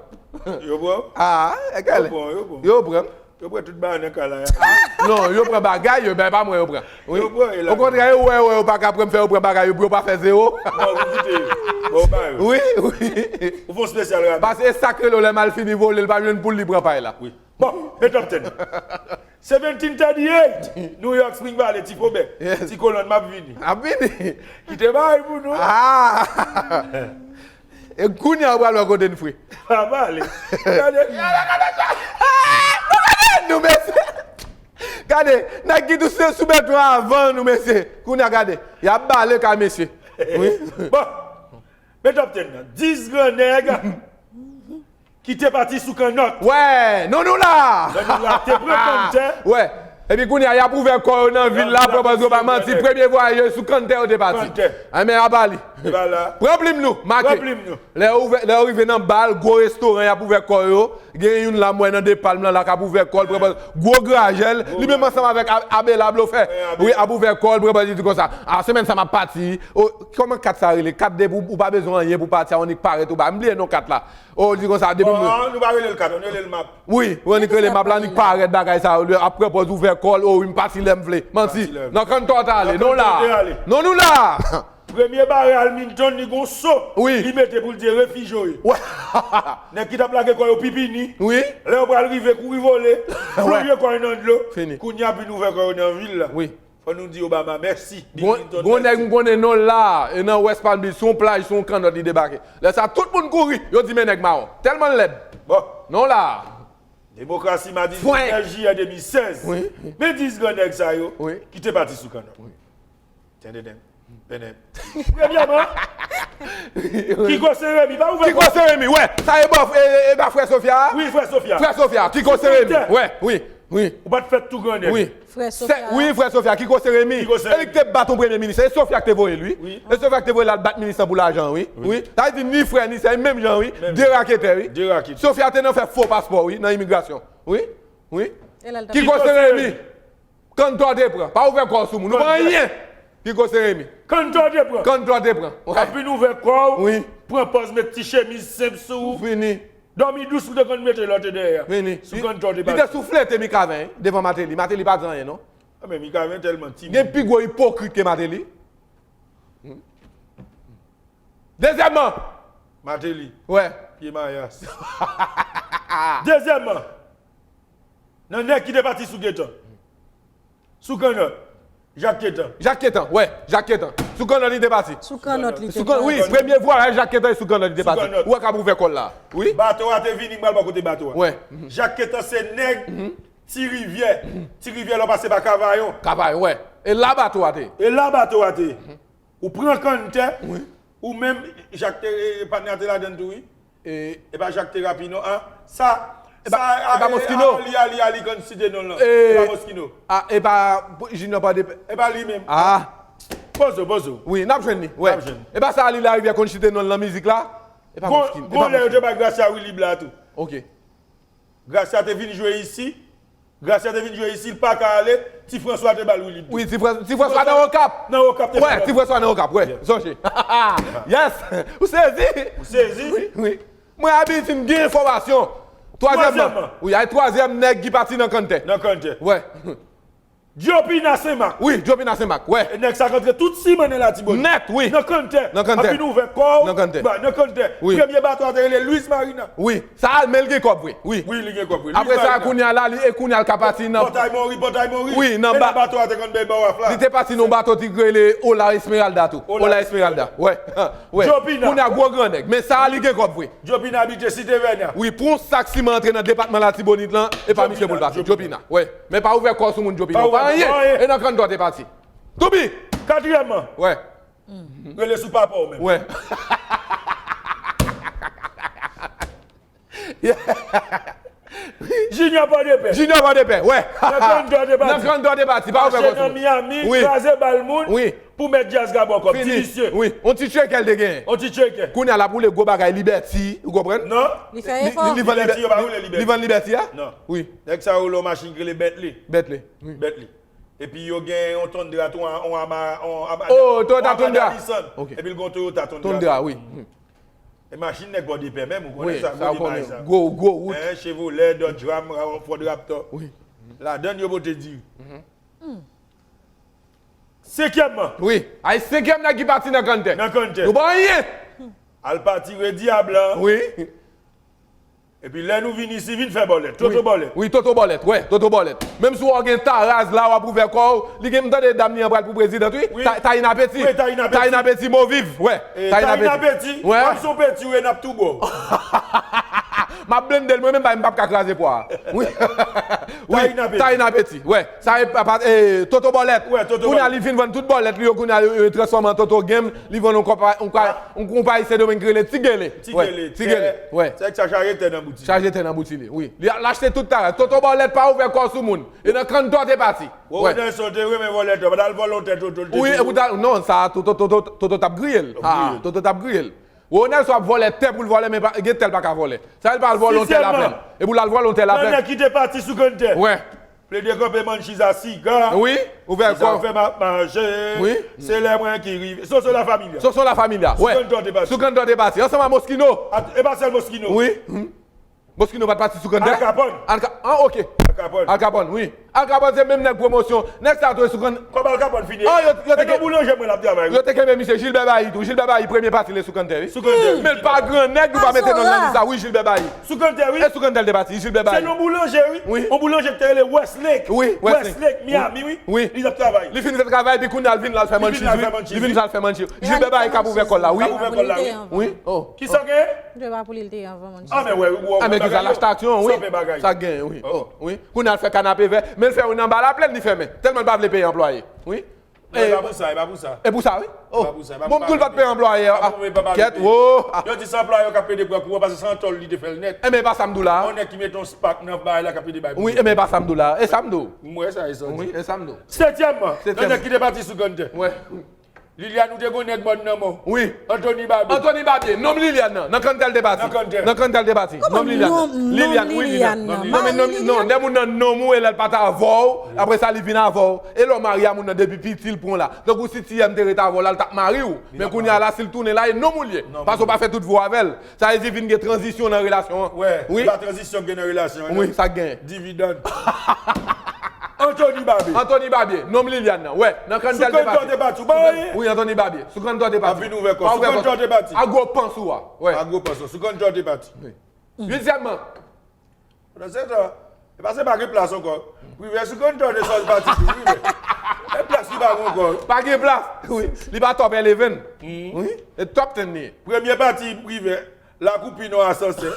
Yo pran w? Ah, e kale. Yo pran, yo pran. Yo pran m. Yo pran tout bagay nan kay la. Non, yo pran bagay yo, men pa mwen yo pran. Wi. Yo pran e la. Okontrè, yo wè, wè yo pa ka pran m, fè yo pran bagay yo pou yo pa fè zewo. Non, ou kite. Bon, ou ba yo. Wi, wi. Ou fè yon spesyal ramen. Paske e sa k rele w lè mal fini vole, l pa jwenn poul li pran pay la. Wi. Bon, men top ten. Seventeen thirty-eight, New York, Spring Valley, Ti Fobè, Ti Kolòn, m ap vini. Ap vini. Kite bagay pou nou. Ah! E kounye a ou pral wè kote n fre. Pa pale. Gade. Nou mesye. Gade, nèg ki tou se sou beton avan nou mesye. Kounye a gade, y ap bale kay mesye. Wi. Bon. Men top ten nan. Dis gran nèg ki te pati sou kannòt. Wè, non nou la. Lè nou la te pran kanntè. Wè. Epi kounye a y ap ouvè kò yo nan vil la, pran baz yo pa manti, premye vwayaj yo sou kanntè yo te pati. Kanntè. Enben apa li. Pran plim nou, make. Pran plim nou. Lè yo ouvè, lè yo rive nan bal, gwo restoran, y ap ouvè kò yo. Gen youn la m wè nan De Palm lan la k ap ouvè kò l, pran baz, gwo grajèl, li menm ansanm avèk Abela Blofè. Wi, ap ouvè kò l, pran baz li di konsa, a semèn sa m ap pati. Kòman kat sa rele? Kat depi ou pa bezwen anyen pou pati a, ou annik parèt ou ba. M bliye non kat la. O, di konsa, depi m. Bon, nou pa rele l kat, nou rele l map. Wi, ou annik rele map la, annik parèt bagay sa yo, ap pran pòz ouvè kò l, o wi, m pati lè m vle. Manti. Nan kanntè w ta ale, non la. Non nou la. Premye bare Alminton, li gon so. Wi. Li mete pou l di refijye yo ye. Wè. Nèg ki t ap lage kò yo pi pini. Wi. Lè yo pral rive, kouri vole. Plonje kò yo nan dlo. Fini. Kounye a, pou nou ouvè kò yo nan vil la. Wi. Fò nou di Obama mèsi. Gon nèg m konnen non la, e nan West Palm Beach, sou yon plaj, sou yon kannòt li debake. Lè sa, tout moun kouri, yo di men nèg mawon. Tèlman l lèd. Bon. Non la. Demokrasi madi diznèf jiyè de mil sèz. Wi. Men dis gran nèg sa yo ki te pati sou kannòt. Wi. Tendeden. Tenden. Premyèman, Kiko Seremi, pa ouvè Kiko Seremi, wè. Sa e bò, e, e, e ba frè Sofia a? Wi, frè Sofia. Frè Sofia, Kiko Seremi. Wè, wi, wi. Ou pa t fèt tou grandèt. Wi. Frè Sofia. Wi, frè Sofia, Kiko Seremi. Kiko Seremi. E li ki te bat yon premye minis. E Sofia ki te voye l, wi. Wi. E Sofia ki te voye l al bat minis lan pou lajan, wi. Wi. Wi. Sa vle di ni frè, ni sè, menm jan, wi. De raketè, wi. De raketè. Sofia te nan fè fo paspò, wi, nan imigrasyon. Wi, wi. Kiko Seremi. Kanntò te pran. Pa ouvè kò w sou moun. Ou pa anyen. Kiko Seremi. Kanntò te pran. Kanntò te pran. Wè. Apre nou ouvè kò w, pran pòz, met ti chemiz senp sou ou. Fini. Dòmi dous ou te konn mete lè w te dèyè a. Fini. Sou kanntò te pati. Li te souflete Mikaven devan Mateli. Mateli pa di anyen, non. A, men Mikaven tèlman timid. Gen pi gwo ipokrit ke Mateli. Dezyèmman. Mateli. Wè. Pye mayas. Dezyèmman. Nan nèg ki te pati sou Ketan. Sou kannòt. Jak Ketan. Jak Ketan, wè. Jak Ketan. Sou kannòt li te pati. Sou kannòt li te pati. Wi, premye vwayaj Jak Ketan e sou kannòt li te pati. Ou wè k ap ouvè kò l la. Wi. Bato a te vini, m pral bò kote bato a. Wè. Jak Ketan se nèg Ti Rivyè. Ti Rivyè lè w pase pa Kavayon. Kavayon, wè. E la bato a te. E la bato a te. Ou pran kanntè, ou menm, Jak te, e, patnè a te ladann tou, wi. E pa Jak te rapi, non, an. Sa, e pa, sa, e pa Moschino. Ali, Ali, Ali konn site non l lan. E pa Moschino. A, e pa Junior Pòdepè. E pa li menm. A. Poze w, poze w. Wi, n ap jwenn li. Wè. N ap jwenn. E pa sa Ali Larivière konn site non l nan mizik la? E pa Moschino. Gon lè yo te bay Gracia Wilib la tou. Ok. Gracia te vin jwe isi. Gracia te vin jwe isi, li pa ka ale. Ti Franswa te ba l Wilib. Wi, Ti Fran-, Ti Franswa nan Okap. Nan Okap te fè. Wè, Ti Franswa nan Okap, wè. Sonje. Yes! Ou sezi? Ou sezi? Wi, wi. Mwen abitye m gen enfòmasyon. Twazyèmman. Twazyèmman. Wi, ay twazyèm nèg ki pati nan kanntè. Nan kanntè. Wè. Djopina Senmak. Wi, Djopina Senmak, wè. E nèg sa k antre tout siman nan Latibonit. Nèt, wi. Nan kanntè. Nan kanntè. Epi nou ouvè kò w. Nan kanntè. Nan kanntè. Wi. Premye bato a te rele Luis Marina. Wi. Sa al, men l gen kòb vre. Wi. Wi, li gen kòb vre. Apre sa, kounye a la, li, e kounye a l ka pati nan Pòtay Mori, Pòtay Mori. Wi, nan bato a te konn bay bò waf la. Li te pati nan bato ki rele Ola Esmeralda tou. Ola Esmeralda. Wè. Wè. Djopina. Kounye a gwo gran nèg. Men sa a, li gen kòb vre. Djopina abite Site Vènya. Wi, pou yon sak siman antre nan depatman Latibonit lan, e pa misye pou l pase. Djopina. Wè. Men pa ouvè kò w sou moun, Djopina. Ou pa anyen. E nan kanntò te pati. Toubi! Katriyèmman. Wè. Rele sou papa w menm. Wè. Junior Pòdepè. Junior Pòdepè, wè. Nan kanntò te pati. Nan kanntò te pati, pa ouvè kò sou moun. Mache nan Miami, kraze bal moun, pou mèt djaz ka ba w kòb, ti misye. Wi, yon ti tcheke l te genyen. Yon ti tcheke. Kounye a l ap woule gwo bagay Liberty, ou konprann? Non. Li fè efò. Li vann Liberty, yo pa woule Liberty. Li vann Liberty a? Non. Wi. Nèg sa yo woule yon machin ki rele Bentley. Bentley, wi. Bentley. Epi yo gen yon Tundra tou, yon, yon ama, yon ama. Oh, Toyota Tundra. Nissan. Ok. Epi l gen yon Toyota Tundra. Tundra, wi. E machin nèg Pòdepè menm, ou konnen sa, gwo demay sa. Gwo, gwo wout. Hein, Chevrolet, Dodge Ram, Ford Raptor. Wi. Ladann yo pote diri. Senkyèmman. Wi. Ay, senkyèm nèg ki pati nan kanntè. Nan kanntè. Nou pa anyen. Al pati redyab lan. Wi. Epi lè nou vin isi, vin fè bòlèt. Toto bòlèt. Wi, Toto bòlèt, wè, Toto bòlèt. Menm si w gen Taraz la, w ap ouvè kò w, li gen, m tande dam li an pral pou prezidant, wi. Wi. Ta-, Tayin Apeti. Wi, Tayin Apeti. Tayin Apeti, mo viv, wè. Tayin Apeti. Wè. Kòm se yon peti, wi, n ap tou bò. M ap blende l, mwen menm, m p ap ka kraze pwa a. Wi. Wi, Tayin Apeti. Tayin Apeti, wè. Sa e papa, e, Toto bòlèt. Wè, Toto bòlèt. Kounye a li fin vann tout bòlèt li yo, kounye a yo, yo transfòme an Toto Game, li vann yon konpa-, yon ka-, yon konpayi Sendomeng ki rele Ti Gele. Ti Gele, Ti Gele, wè. Se nèg sa chaje tè nan bouti. Chaje tè nan bouti li, wi. Li, l achte tout Taraz. Toto bòlèt pa ouvè kò sou moun. E nan kanntò te pati. Wè. Nelson te renmen vòlè tè, pa t al vòlè yon tè Toto, l te... Wi, e pou ta, non, sa, Toto, Toto, Toto t ap griye l. Ah, Toto t ap griye l. Ronel sou ap vòlè tè pou l vòlè, men pa, gen tè l pa ka vòlè. Sa l pa al vòlè yon tè laplèn. Sizyèmman. E pou l al vòlè yon tè laplèn. Nan nèg ki te pati sou kanntè. Wè. Plede kanpe Manchiz a siga. Wi, ouvè kò. Sa fè m ap mache. Wi. Se lè mwen ki rive. Soso la Familia. Soso la Familia, wè. Sou kanntò te pati. Sou kanntò te pati. Ansanm a Moschino. E pa sèl Moschino. Wi. Moschino pa t pati sou kanntè? Al Capone. Al Ca-, ah, ok. Al Capone, wi. Al Capone se menm nèg pwomosyon. Nèg sa tou e sou grann. Kòm Al Capone fini. Oh, yo, yo te ke- boulanje mwen l ap travay, wi. Yo te kenbe misye Gilbert Bailly tou. Gilbert Bailly premye pati li e sou Kantè, wi. Sou Kantè, wi. Men l pa gran nèg nou pa mete non nan lis la, wi, Gilbert Bailly. Sou Kantè, wi. E sou Kantè l te pati, Gilbert Bailly. Se yon boulanje, wi. Wi. Yon boulanje ki te rele Westlake. Wi, Westlake. Westlake, Miami, wi. Wi. Li t ap travay. Li fin fè travay, epi kounye a l vin l al fè manchiz, wi. Li vin l al fè manchiz. Gilbert Bailly k ap ouvè kòl la, wi. K ap ouvè kòl la, wi. Wi. Oh. Ki sa w genyen? Jilbè pa pou li l te ye anvan manchiz. Ah, men wè, wi, wi. Ah, men ki sa l achte aksyon, wi. Sa w fè bagay. Sa gen, wi. Oh, wi. Kounye a l fè kanape vè, men l fè youn anba laplèn, li fèmen. Tèlman l pa vle peye anplwaye. Wi. Non, e pa pou sa, e pa pou sa. E pou sa, wi. Oh. E pa pou sa, e pa pou sa. Bon, m tou l pa t peye anplwaye a. Kèt, wo. Yo di se anplwaye yo k ap plede pran kou an, paske se an tòl li te fè l nèt. Enben, e pa sa m di w la. Yon nèg ki mete yon spak nan bagay la k ap plede bay. Wi, enben, e pa sa m di w la. E sa m di w. M wè sa, e sa w di. Wi, e sa m di w. Setyèmman, nan nèg ki te pati sou Kantè. Wi. Liliane, ou te gon nèg mòn nan men w. Wi. Anthony Babé. Anthony Babé, nonm Liliane nan, nan Kantè l te pati. Nan Kantè. Nan Kantè l te pati. Kòman nonm Liliane nan? Liliane, wi, Liliane. Non, men non, non, lè moun nan nonm ou e lè l pa t avè w, apre sa li vin avè w. E lè w marye a moun nan depi piti l pran w la. Tankou si T M te ret avè w la, l t ap mari w. Men kounye a la, si l tounen la, e nonm ou l ye. Paske w pa fè tout vi w avè l. Sa vle di vin gen tranzisyon nan relasyon an. Wi. Wi. E pa tranzisyon gen nan relasyon an, non. Wi, sa gen. Dividann. Anthony Babé. Anthony Babé, nonm Liliane nan. Wè, nan Kantè l te pati. Sou Kantè w te pati, ou pa anyen. Wi, Anthony Babé. Sou Kantè w te pati. Ap vin ouvè kò. Sou Kantè w te pati. A gwo pans ou a. Wè. A gwo pans ou. Sou Kantè w te pati. Wi. Dezyèmman. Pandan se tan, e pa se pa gen plas ankò. Privè sou Kantè w te sòl pati tou, Privè. E plas li pa gen ankò. Pa gen plas. Wi. Li pa top eleven. Wi. E top ten li ye. Premye pati Privè. Lakou pi nan asansè.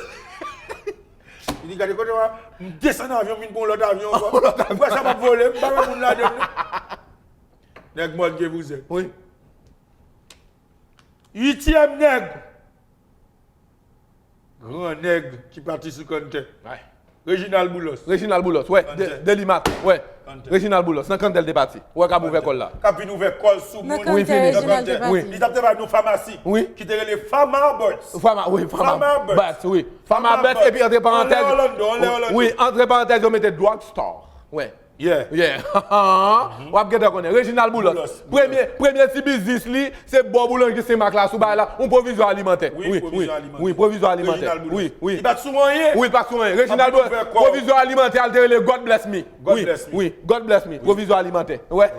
Li di, "Gade kote w a, m desann avyon, m vin pran yon lòt avyon ankò." Yon lòt avyon. Ou kwè sa p ap vole, m pa wè moun ladan l, non. Nèg mòn ke vouzèt. Wi. Uityèm nèg. Gran nèg ki pati sou Kantè. Wi. Reginald Boulos. Reginald Boulos, wè. Kantè. De, Delimat, wè. Kantè. Reginald Boulos, nan Kantè l te pati. Wè, k ap ouvè kòl la. K ap vin ouvè kòl sou moun. Nan Kantè, wi, fini. Reginald te pati. Wi. Li t ap travay nan yon famasi ki te rele Pharma Arts. Pharma, wi, Pharma Arts, wi. Pharma Arts, epi antre parantèz. Anlè Orlando, anlè Orlando. Wi, antre parantèz, yo mete drug store. Wè. Yeah. Yeah. W ap gentan konnen. Reginald Boulos. Boulos. Premye, premye ti biznis li, se bò boulanje Senmak la, sou bagay la, yon pwovizwa alimantè. Wi, wi, pwovizwa alimantè. Wi, pwovizwa alimantè. Reginald Boulos. Wi, wi. Li pa t sou anyen. Wi, li pa t sou anyen. Reginald Boulos, pwovizwa alimantè, al te rele God Bless Me. God Bless Me. Wi, God Bless Me. Pwovizwa alimantè. Wè.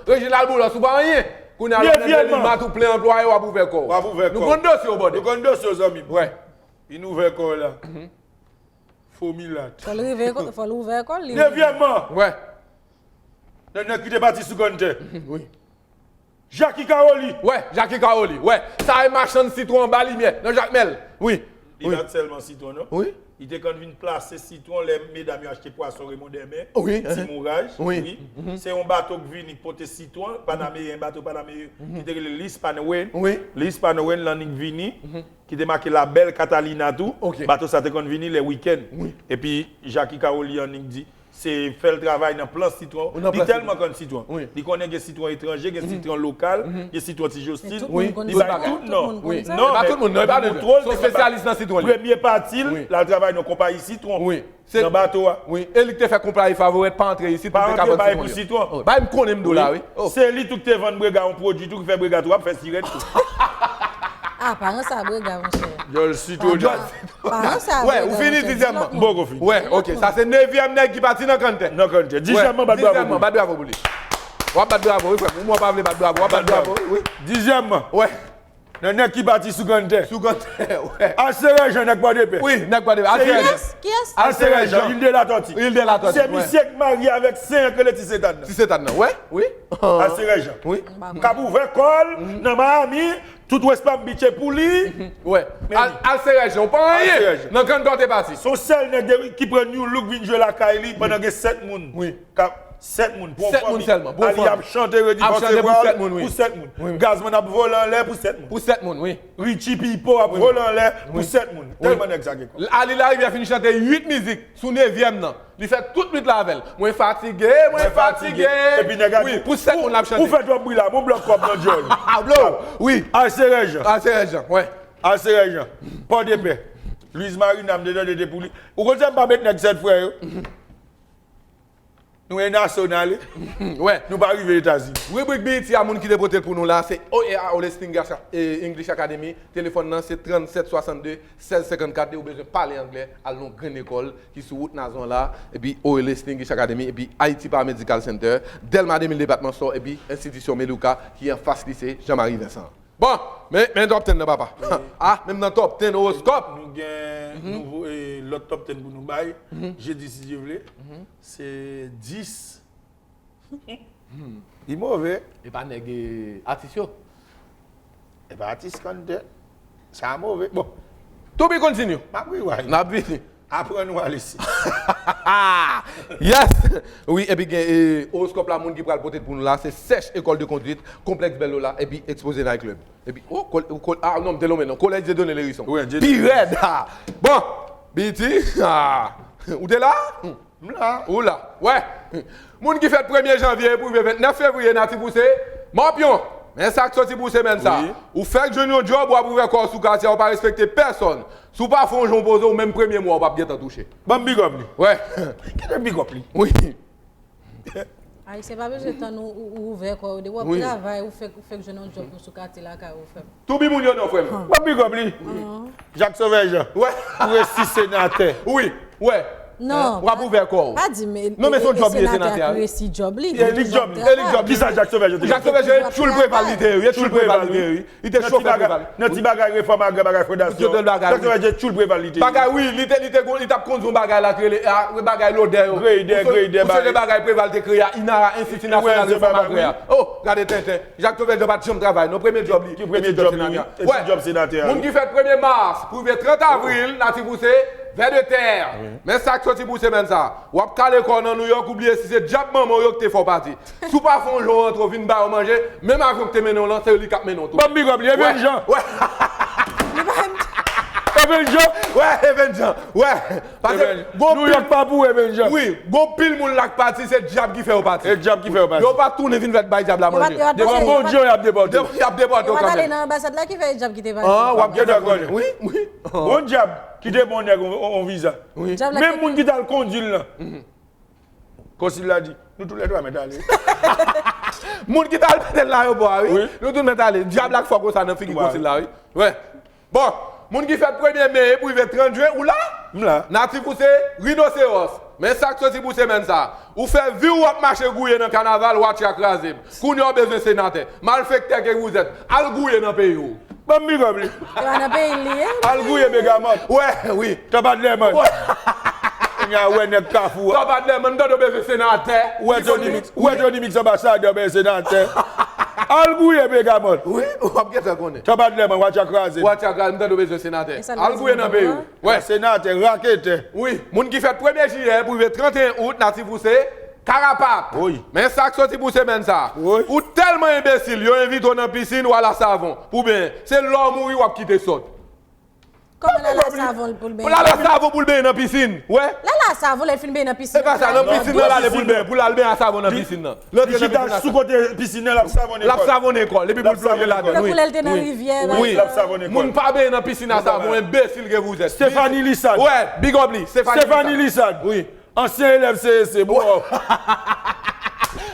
Reginald Boulos, ou pa anyen. Kounye a, lè w nan Delimat, ou plen anplwaye, w ap ouvè kò w. W ap ouvè kò w. Nou konn dosye w, brother. Nou konn dosye w, zanmi m. Wè. Vin ouvè kò w la. Fo milat. Fò l rive, fò l ouvè kò l, li. Nevyèmman. Wè. Nan nèg ki te pati sou Kantè. Wi. Jackie Caroli. Wè, Jackie Caroli. Wè. Sa e machann sitwon anba limyè, nan Jakmèl. Wi. Li pa t sèlman sitwon, non. Wi. Li te konn vin plase sitwon lè medam yo achte pwason Raymond Hermé. Wi. Ti Mouraj. Wi. Se yon bato k vini pote sitwon, panameyen, bato panameyen, ki te rele Liz Panowen. Wi. Liz Panowen, l annik vini. Ki te make La Belle Catalina tou. Ok. Bato sa te konn vini lè wikenn. Wi. Epi Jackie Caroli annik di, se fè l travay nan plant sitwon. Li tèlman konn sitwon. Wi. Li konnen gen sitwon etranje, gen sitwon lokal, gen sitwon Ti Jostin. Wi. Li bay tout non. Wi. Non, e pa tout moun, non, e pa tout moun. Se yon espesyalis nan sitwon, li. Premye pati l, l al travay nan konpayi sitwon. Wi. Nan bato a. Wi, e li k te fè konpayi Favorite pa antre isit pou te ka vann sitwon yo. Wi. Bay m konnen m di w la, wi. Oh. Se li tou k te vann Brega yon pwodui tou ki fè Brega tou ap fè sirèt tou. Ah, pa nan sa Brega, monchè. Djòl sitwon. Pa nan sa Brega, monchè. Wè, ou fini dizyèmman. M poko fini. Wè, ok, sa se nevyèm nèg ki pati nan Kantè. Nan Kantè. Dizyèmman, bat bravo pou li. Dizyèmman, bat bravo pou li. W ap bat bravo, wi, frè m. Ou pa vle bat bravo, w ap bat bravo, wi. Dizyèmman. Wè. Nan nèg ki pati sou Kantè. Sou Kantè, wè. Alserè Jean, nèg Pòdepè. Wi, nèg Pòdepè. Alserè Jean. Kiyès? Kiyès? Alserè Jean, Île de la Tortue. Île de la Tortue, wè. Se misye k marye avèk Sen an k rele Ti Sentàn nan. Ti Sentàn nan, wè, wi. Alserè Jean. Wi. K ap ouvè kò l nan Miami, tout West Palm Beach e pou li. Wè. Al-, Alserè Jean, ou pa anyen. Alserè Jean. Nan Kantè w te pati. Se yon sèl nèg de, ki pran New Look vin jwe lakay li pandan gen sèt moun. Wi. K ap Sèt moun, pou yon fanmi. Sèt moun sèlman, pou yon fanmi. Ali ap chante, Redi Fòsevwa pou sèt moun, wi. Pou sèt moun. Wi, wi. Gazman ap vole anlè pou sèt moun. Pou sèt moun, wi. Richie Pipo ap vole anlè pou sèt moun. Wi. Tèlman nèg sa gen kòb. Ali Larivière fin chante uit mizik sou nevyèm nan. Li fè tout nwit la avè l. Mwen fatige, mwen fatige. Epi nèg la di, wi, pou sèt moun l ap chante. Ou fè twòp bri la, mwen blòk kòb nan djòl. Ah, bro, wi. Alserè Jean. Alserè Jean, wè. Alserè Jean. Pòdepè. Luiz Marina, m te tande te pou li. Ou konn sa m pa met nèg sèt frè yo? Mhm. Nou ennasyonal, wi. Nou pa rive Etazini. Ribrik B E T a, moun ki te pote l pou nou la, se O E A Oil English Academy. Telefòn nan se trannset swasannde sèz senkannkat. Ou bezwen pale anglè, al nan yon grenn lekòl ki sou wout Nazon la, epi Oil English Academy, epi Haiti Paramedical Center, Dèlma de mil Department Store, epi enstitisyon Meduca ki anfas lise Jean Marie Vincent. Bon, men, men top ten nan, papa. Ah, menm nan top ten owoskòp. Nou gen nouvo, eh, lòt top ten pou nou bay. Jedi, si Dye vle. Se dis. Li move. E pa nèg, eh, atis yo. E pa atis kantè. Sa move. Bon. To be continue. M ap rewrite. N ap vini. Aprann ou al isi. Yes! Wi, epi gen, eh, owoskòp la, moun ki pral pote l pou nou la, se Sèch École de Conduite, Konplèks Bèl Lola, epi Exposé Night Club. Epi, oh, kol, kol, ah, non, m te lonmen, non. Collège Dieudonné Lérisson. Wi, Dieudonné Lérisson. Pi rèd, ah. Bon, B E T, ah. Ou te la? M la. Ou la. Wè. Moun ki fèt premye janvye pou rive ventnèf fevriye, natif ou se Mòpyon. Men sa k soti pou semèn sa. Wi. Ou fèk jwenn yon djòb, w ap ouvè kò w sou katye a, ou pa respekte pèsòn. Si w pa fè yon jan w poze, ou menm premye mwa, ou p ap gentan touche. Ban m big up li. Wè. Kite big up li. Wi. Ayisyen pa bezwen tann ou, ou, ou ouvè kò w. Depi w ap travay, ou fèk, ou fèk jwenn yon djòb pou sou katye lakay ou, frè m. Toubi moun yo non, frè m. Ban m big up li. Jacques Sauvage Jean. Wè. Pou resi senatè. Wi, wè. Non. W ap ouvè kò w. Pa di, men, non, men se yon djòb li ye, senatè a, wi. Resi djòb li. E li djòb li. E li djòb li. Kisa Jacques Sauvage Jean te fè? Jacques Sauvage Jean, tchoul Preval li te ye, wi. Tchoul Preval li te ye, wi. Li te chofè Preval. Nan ti bagay refòm agrè, bagay fondasyon. Jacques Sauvage Jean, tchoul Preval li te ye. Bagay, wi, li te, li te, li t ap kondui yon bagay la, ki rele, a, bagay lodè yo. Greyder, Greyder, ou sonje bagay Preval te kreye a, INARA, Enstiti Nasyonal Refòm Agrè a. Oh, gade tenten. Jacques Sauvage Jean pa t janm travay, non, premye djòb li. Ki premye djòb li, wi. Wè. Ti djòb senatè a, moun ki fèt premye mas pou rive trant avril, natif ou se Vèdetè. Men sa k soti pou semèn sa. W ap kale kò w nan Nouyòk, ou bliye si se dyab manman w yo ki te fè w pati. Si w pa fè yon jan w rantre, w vin ba yo manje, menm avyon ki te mennen w lan, se li k ap mennen w tou. Ban m big up li, Even Jean. Wè. Even Jean. Wè, Even Jean. Wè. Paske Nouyòk pa pou Even Jean. Wi, gon pil moun la k pati, se dyab ki fè yo pati. Se dyab ki fè yo pati. Yo pa tounen vin fè bay dyab la manje. Devan Bondye, y ap depòte. Y ap depòte yo kanmenm. Yo pa t ale nan anbasad la ki fè dyab kite pati. Ah, w ap gentan konnen. Wi, wi. Bon dyab, kite bon nèg on, on, on viza. Wi. Menm moun ki t al kondui l lan. Konsil la di, nou tou lè twa mèt ale. Moun ki t al mete l nan ayewopò a, wi. Wi. Nou tou mèt ale. Dyab la k fò konsa nan figi konsil la, wi. Wè. Bon, moun ki fèt premye me pou rive trant jen, ou la? M la. Natif ou se rinoseros. Men sa k soti pou semèn sa. Ou fè vi w ap mache gouye nan kanaval, watch a kraze m. Kounye a w bezwen senatè. Malfektè ke vous êtes. Al gouye nan peyi w. Ban m big up li. E pa nan peyi l li ye. Al gouye Begamòt. Wè, wi. Tanpadlèmann. Wè. Kounye a wè nèg Kafou a. Tanpadlèmann, m tande w bezwen senatè. Wè Tony Mix, wè Tony Mix anbasadè, bezwen senatè. Al gouye Begamòt. Wi, w ap gentan konnen. Tanpadlèmann, watch a kraze m. Watch a kraze m, m tande w bezwen senatè. Al gouye nan peyi w. Wè. Senatè, raketè. Wi, moun ki fèt premye jiyè pou rive trant et un out, natif ou se Karapat. Wi. Men sa k soti pou semèn sa. Wi. Ou tèlman enbesil, yo envite w nan pisin, w al a savon. Pou benyen, se lè w mouri, w ap kite sòt. Kòman l al a savon pou l benyen? Pou l al a savon pou l benyen nan pisin. Wè. L al a savon, lè l fin benyen nan pisin. Se pa sa, nan pisin nan l ale pou l benyen, pou l al benyen a savon nan pisin nan. Li chita sou kote pisin nan, l ap savonnen kò l. L ap savonnen kò l, epi pou l plonje ladan l, wi. Tankou lè l te nan rivyè, wi. L ap savonnen kò l. Moun pa benyen nan pisin a savon, enbesil ke vous êtes. Stéphanie Lissane. Wè, big up li, Stéphanie Lissane. Wi. Ansyen elèv C E C, bro.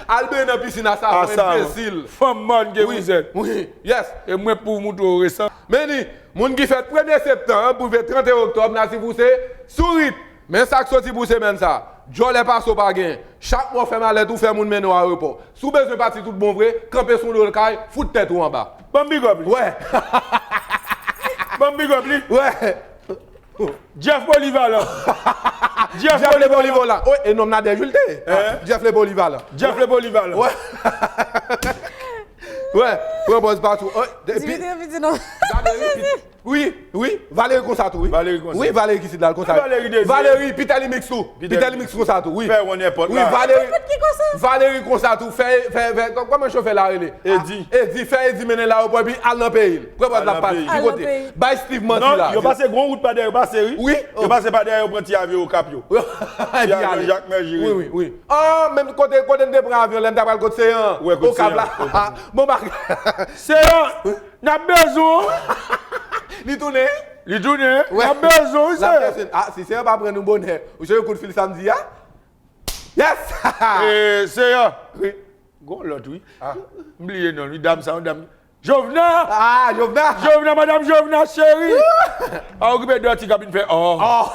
Al benyen nan pisin a savon, enbesil. Fanm mòn ke vous êtes. Wi, yes. E mwen pou moutre w resan. Men ni, moun ki fèt premye septanm pou rive trant et un oktòb, natif ou se Sourit. Men sa k soti pou semèn sa. Djòlè pase w pa gen. Chak mwa w fè malèt ou fè moun mennen w ayewopò. Si w bezwen pati tout bon vre, kanpe sou do kay, fout tèt ou anba. Ban m big up li. Wè. Ban m big up li. Wè. Jeff Polivalent. Jeff Jeff le Polivalent. Polivalent. Wi, e nonm Nadège wi l te ye. Hein? Jeff le Polivalent. Jeff le Polivalent. Wè. Wè, pran pòz patou. Wi, de- Dimitri, pi- piti non. Gade, wi, pi- Wi, wi, Valérie konsa tou, wi. Valérie konsa. Wi, Valérie ki sit la, l konsa. Valérie Désir. Valérie, Pitalimix tou. Pitalimix konsa tou, wi. Fè yon nenpòt la. Wi, Valérie. Nenpòt ki konsa? Valérie konsa tou, fè, fè, fè, kò- kòman chofè la rele? Edi. Ah, Edi, fè Edi mennen l ayewopò, epi al nan peyi l. Pran pòz la pati. Ki kote? Bay Steve manti la. Non, yo pase gwo wout pa dèyè, yo pase, wi. Wi. Yo pase pa dèyè, yo pran ti avyon Okap yo. Ti avyon Jacques Mergy. Wi, wi, wi. Ah, menm kote, kote n te pran avyon, lè n t ap al kot Seyan. Okap la. Bon bagay. Seyan. N ap bezwen w. Li tounen? Li tounen. Wè. N ap bezwen w, wi, Seyan. Ah, si Seyan pa pran nou bonè, ou chèche kout fil samdi a? Yes! E, seyè. Wi. Gon lòt, wi. M bliye non, wi. Dam sa, yon dam. Jovna! Ah, Jovna! Jovna, madanm Jovna, cheri! A okipe dòti k ap vin fè, oh! Oh!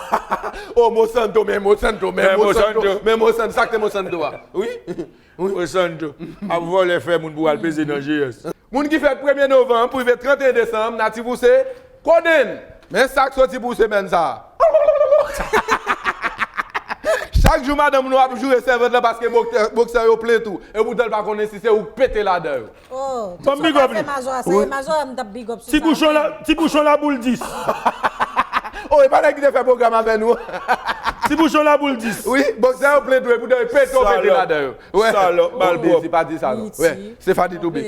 Oh, Mosanto, men Mosanto, men Mosanto, men Mosanto, sa k te Mosanto a. Wi. Mosanto. Ap vòlè fè moun pou al peze nan G S. Moun ki fèt premye novanm pou rive trannteyen desanm, natif ou se Kodenn. Men sa k soti pou semèn sa a. Chak jou madanm nou ap joure sèvant lan paske boksè yo plen tou. Epoutan l pa konnen si se ou k pete ladan yo. Oh, tout sa w ap fè Mazora, se Mazora m t ap big up sou sa. Ti bouchon la, ti bouchon la boul dis. Oh, e pa nèg ki te fè pwogram avè nou. Ti bouchon la boul dis. Wi, boksè yo plen tou, epoutan yo pete, yo pete ladan yo. Wè. Salòp, malpwòp. Ti pa di sa non. Wè, se Fadi Toube.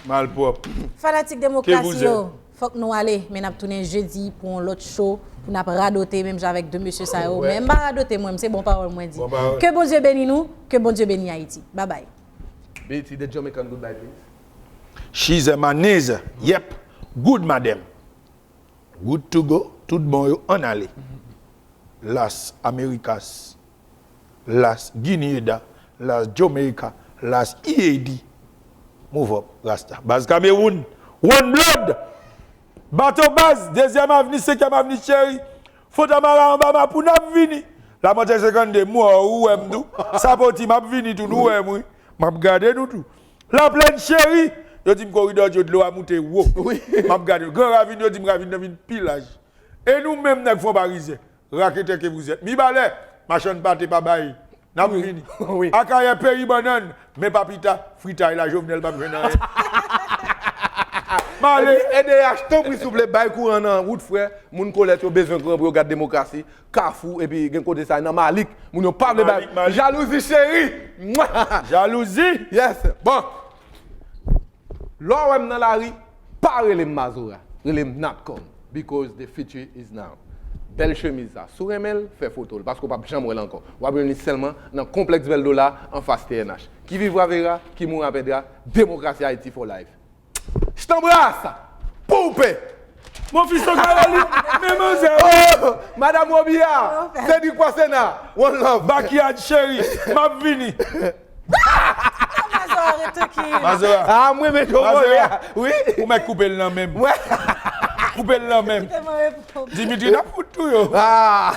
Malpwòp. Fanatik demokrasi yo. Fòk nou ale, men n ap tounen jedi pou yon lòt show pou n ap radote menm jan avèk de mesye sa yo. Men m pa radote mwen, se bon pawòl mwen di. Ke Bondye beni nou, ke Bondye beni Ayiti. Babay. Beti, the Jamaican goodbye please. She's a maniza. Yep. Good madam. Good to go. Tout bon yo ann ale. Las Americas. Las Guinea, Las Jamaica, Las E A D. Move up, Rasta. Baz Cameroun, One Blood. Bato Baz, Dezyèm Avni, Senkyèm Avni, cheri. Fontamara anba Mapou, n ap vini. Lamothe senkannde, mò, ou wè m tou. Sapoti, m ap vini tou, nou wè m, wi. M ap gade nou tou. Laplèn, cheri. Yo di m koridò dyo, dlo a moute wo. M ap gade nou. Gran Ravin, yo di m ravin nan vin pi laj. E nou menm nèg Fon Parizyen. Raketè ke vous êtes. Mibalè, machann pate pa bay. N ap vini. Akayè peyi bannann, men pa pita, fritay la Jovenel p ap jwenn anyen. M ale. E D H, tanpri souple, bay kouran nan wout frè, moun kolèt yo bezwen kouran pou yo gad demokrasi, Kafou, epi gen kote sa nan Malik, moun yo pa vle bay. Jalouzi cheri. Jalouzi. Yes. Bon. Lè w wè m nan lari, pa rele m Mazora, rele m Natcom, because the future is now. Bèl chemiz sa, si w renmen l, fè foto l, paske w p ap janm wè l ankò. W ap jwenn li sèlman nan Konplèks Bèl Dola, anfas T N H. Qui vivra verra, qui mourra perdra, démocratie Haïti for life. Jtanbras! Poupe! Mon fils to Caroline, men manzè. Oh, Madame Robillard, Cédric Poissena, one love. Backyard cheri, m ap vini. Mazora ret trankil. Mazora. Ah, mwen men to vole a. Wi. Ou mèt koupe l nan men m. Koupe l nan men m. Dimitri n ap fout tou yo. Ah.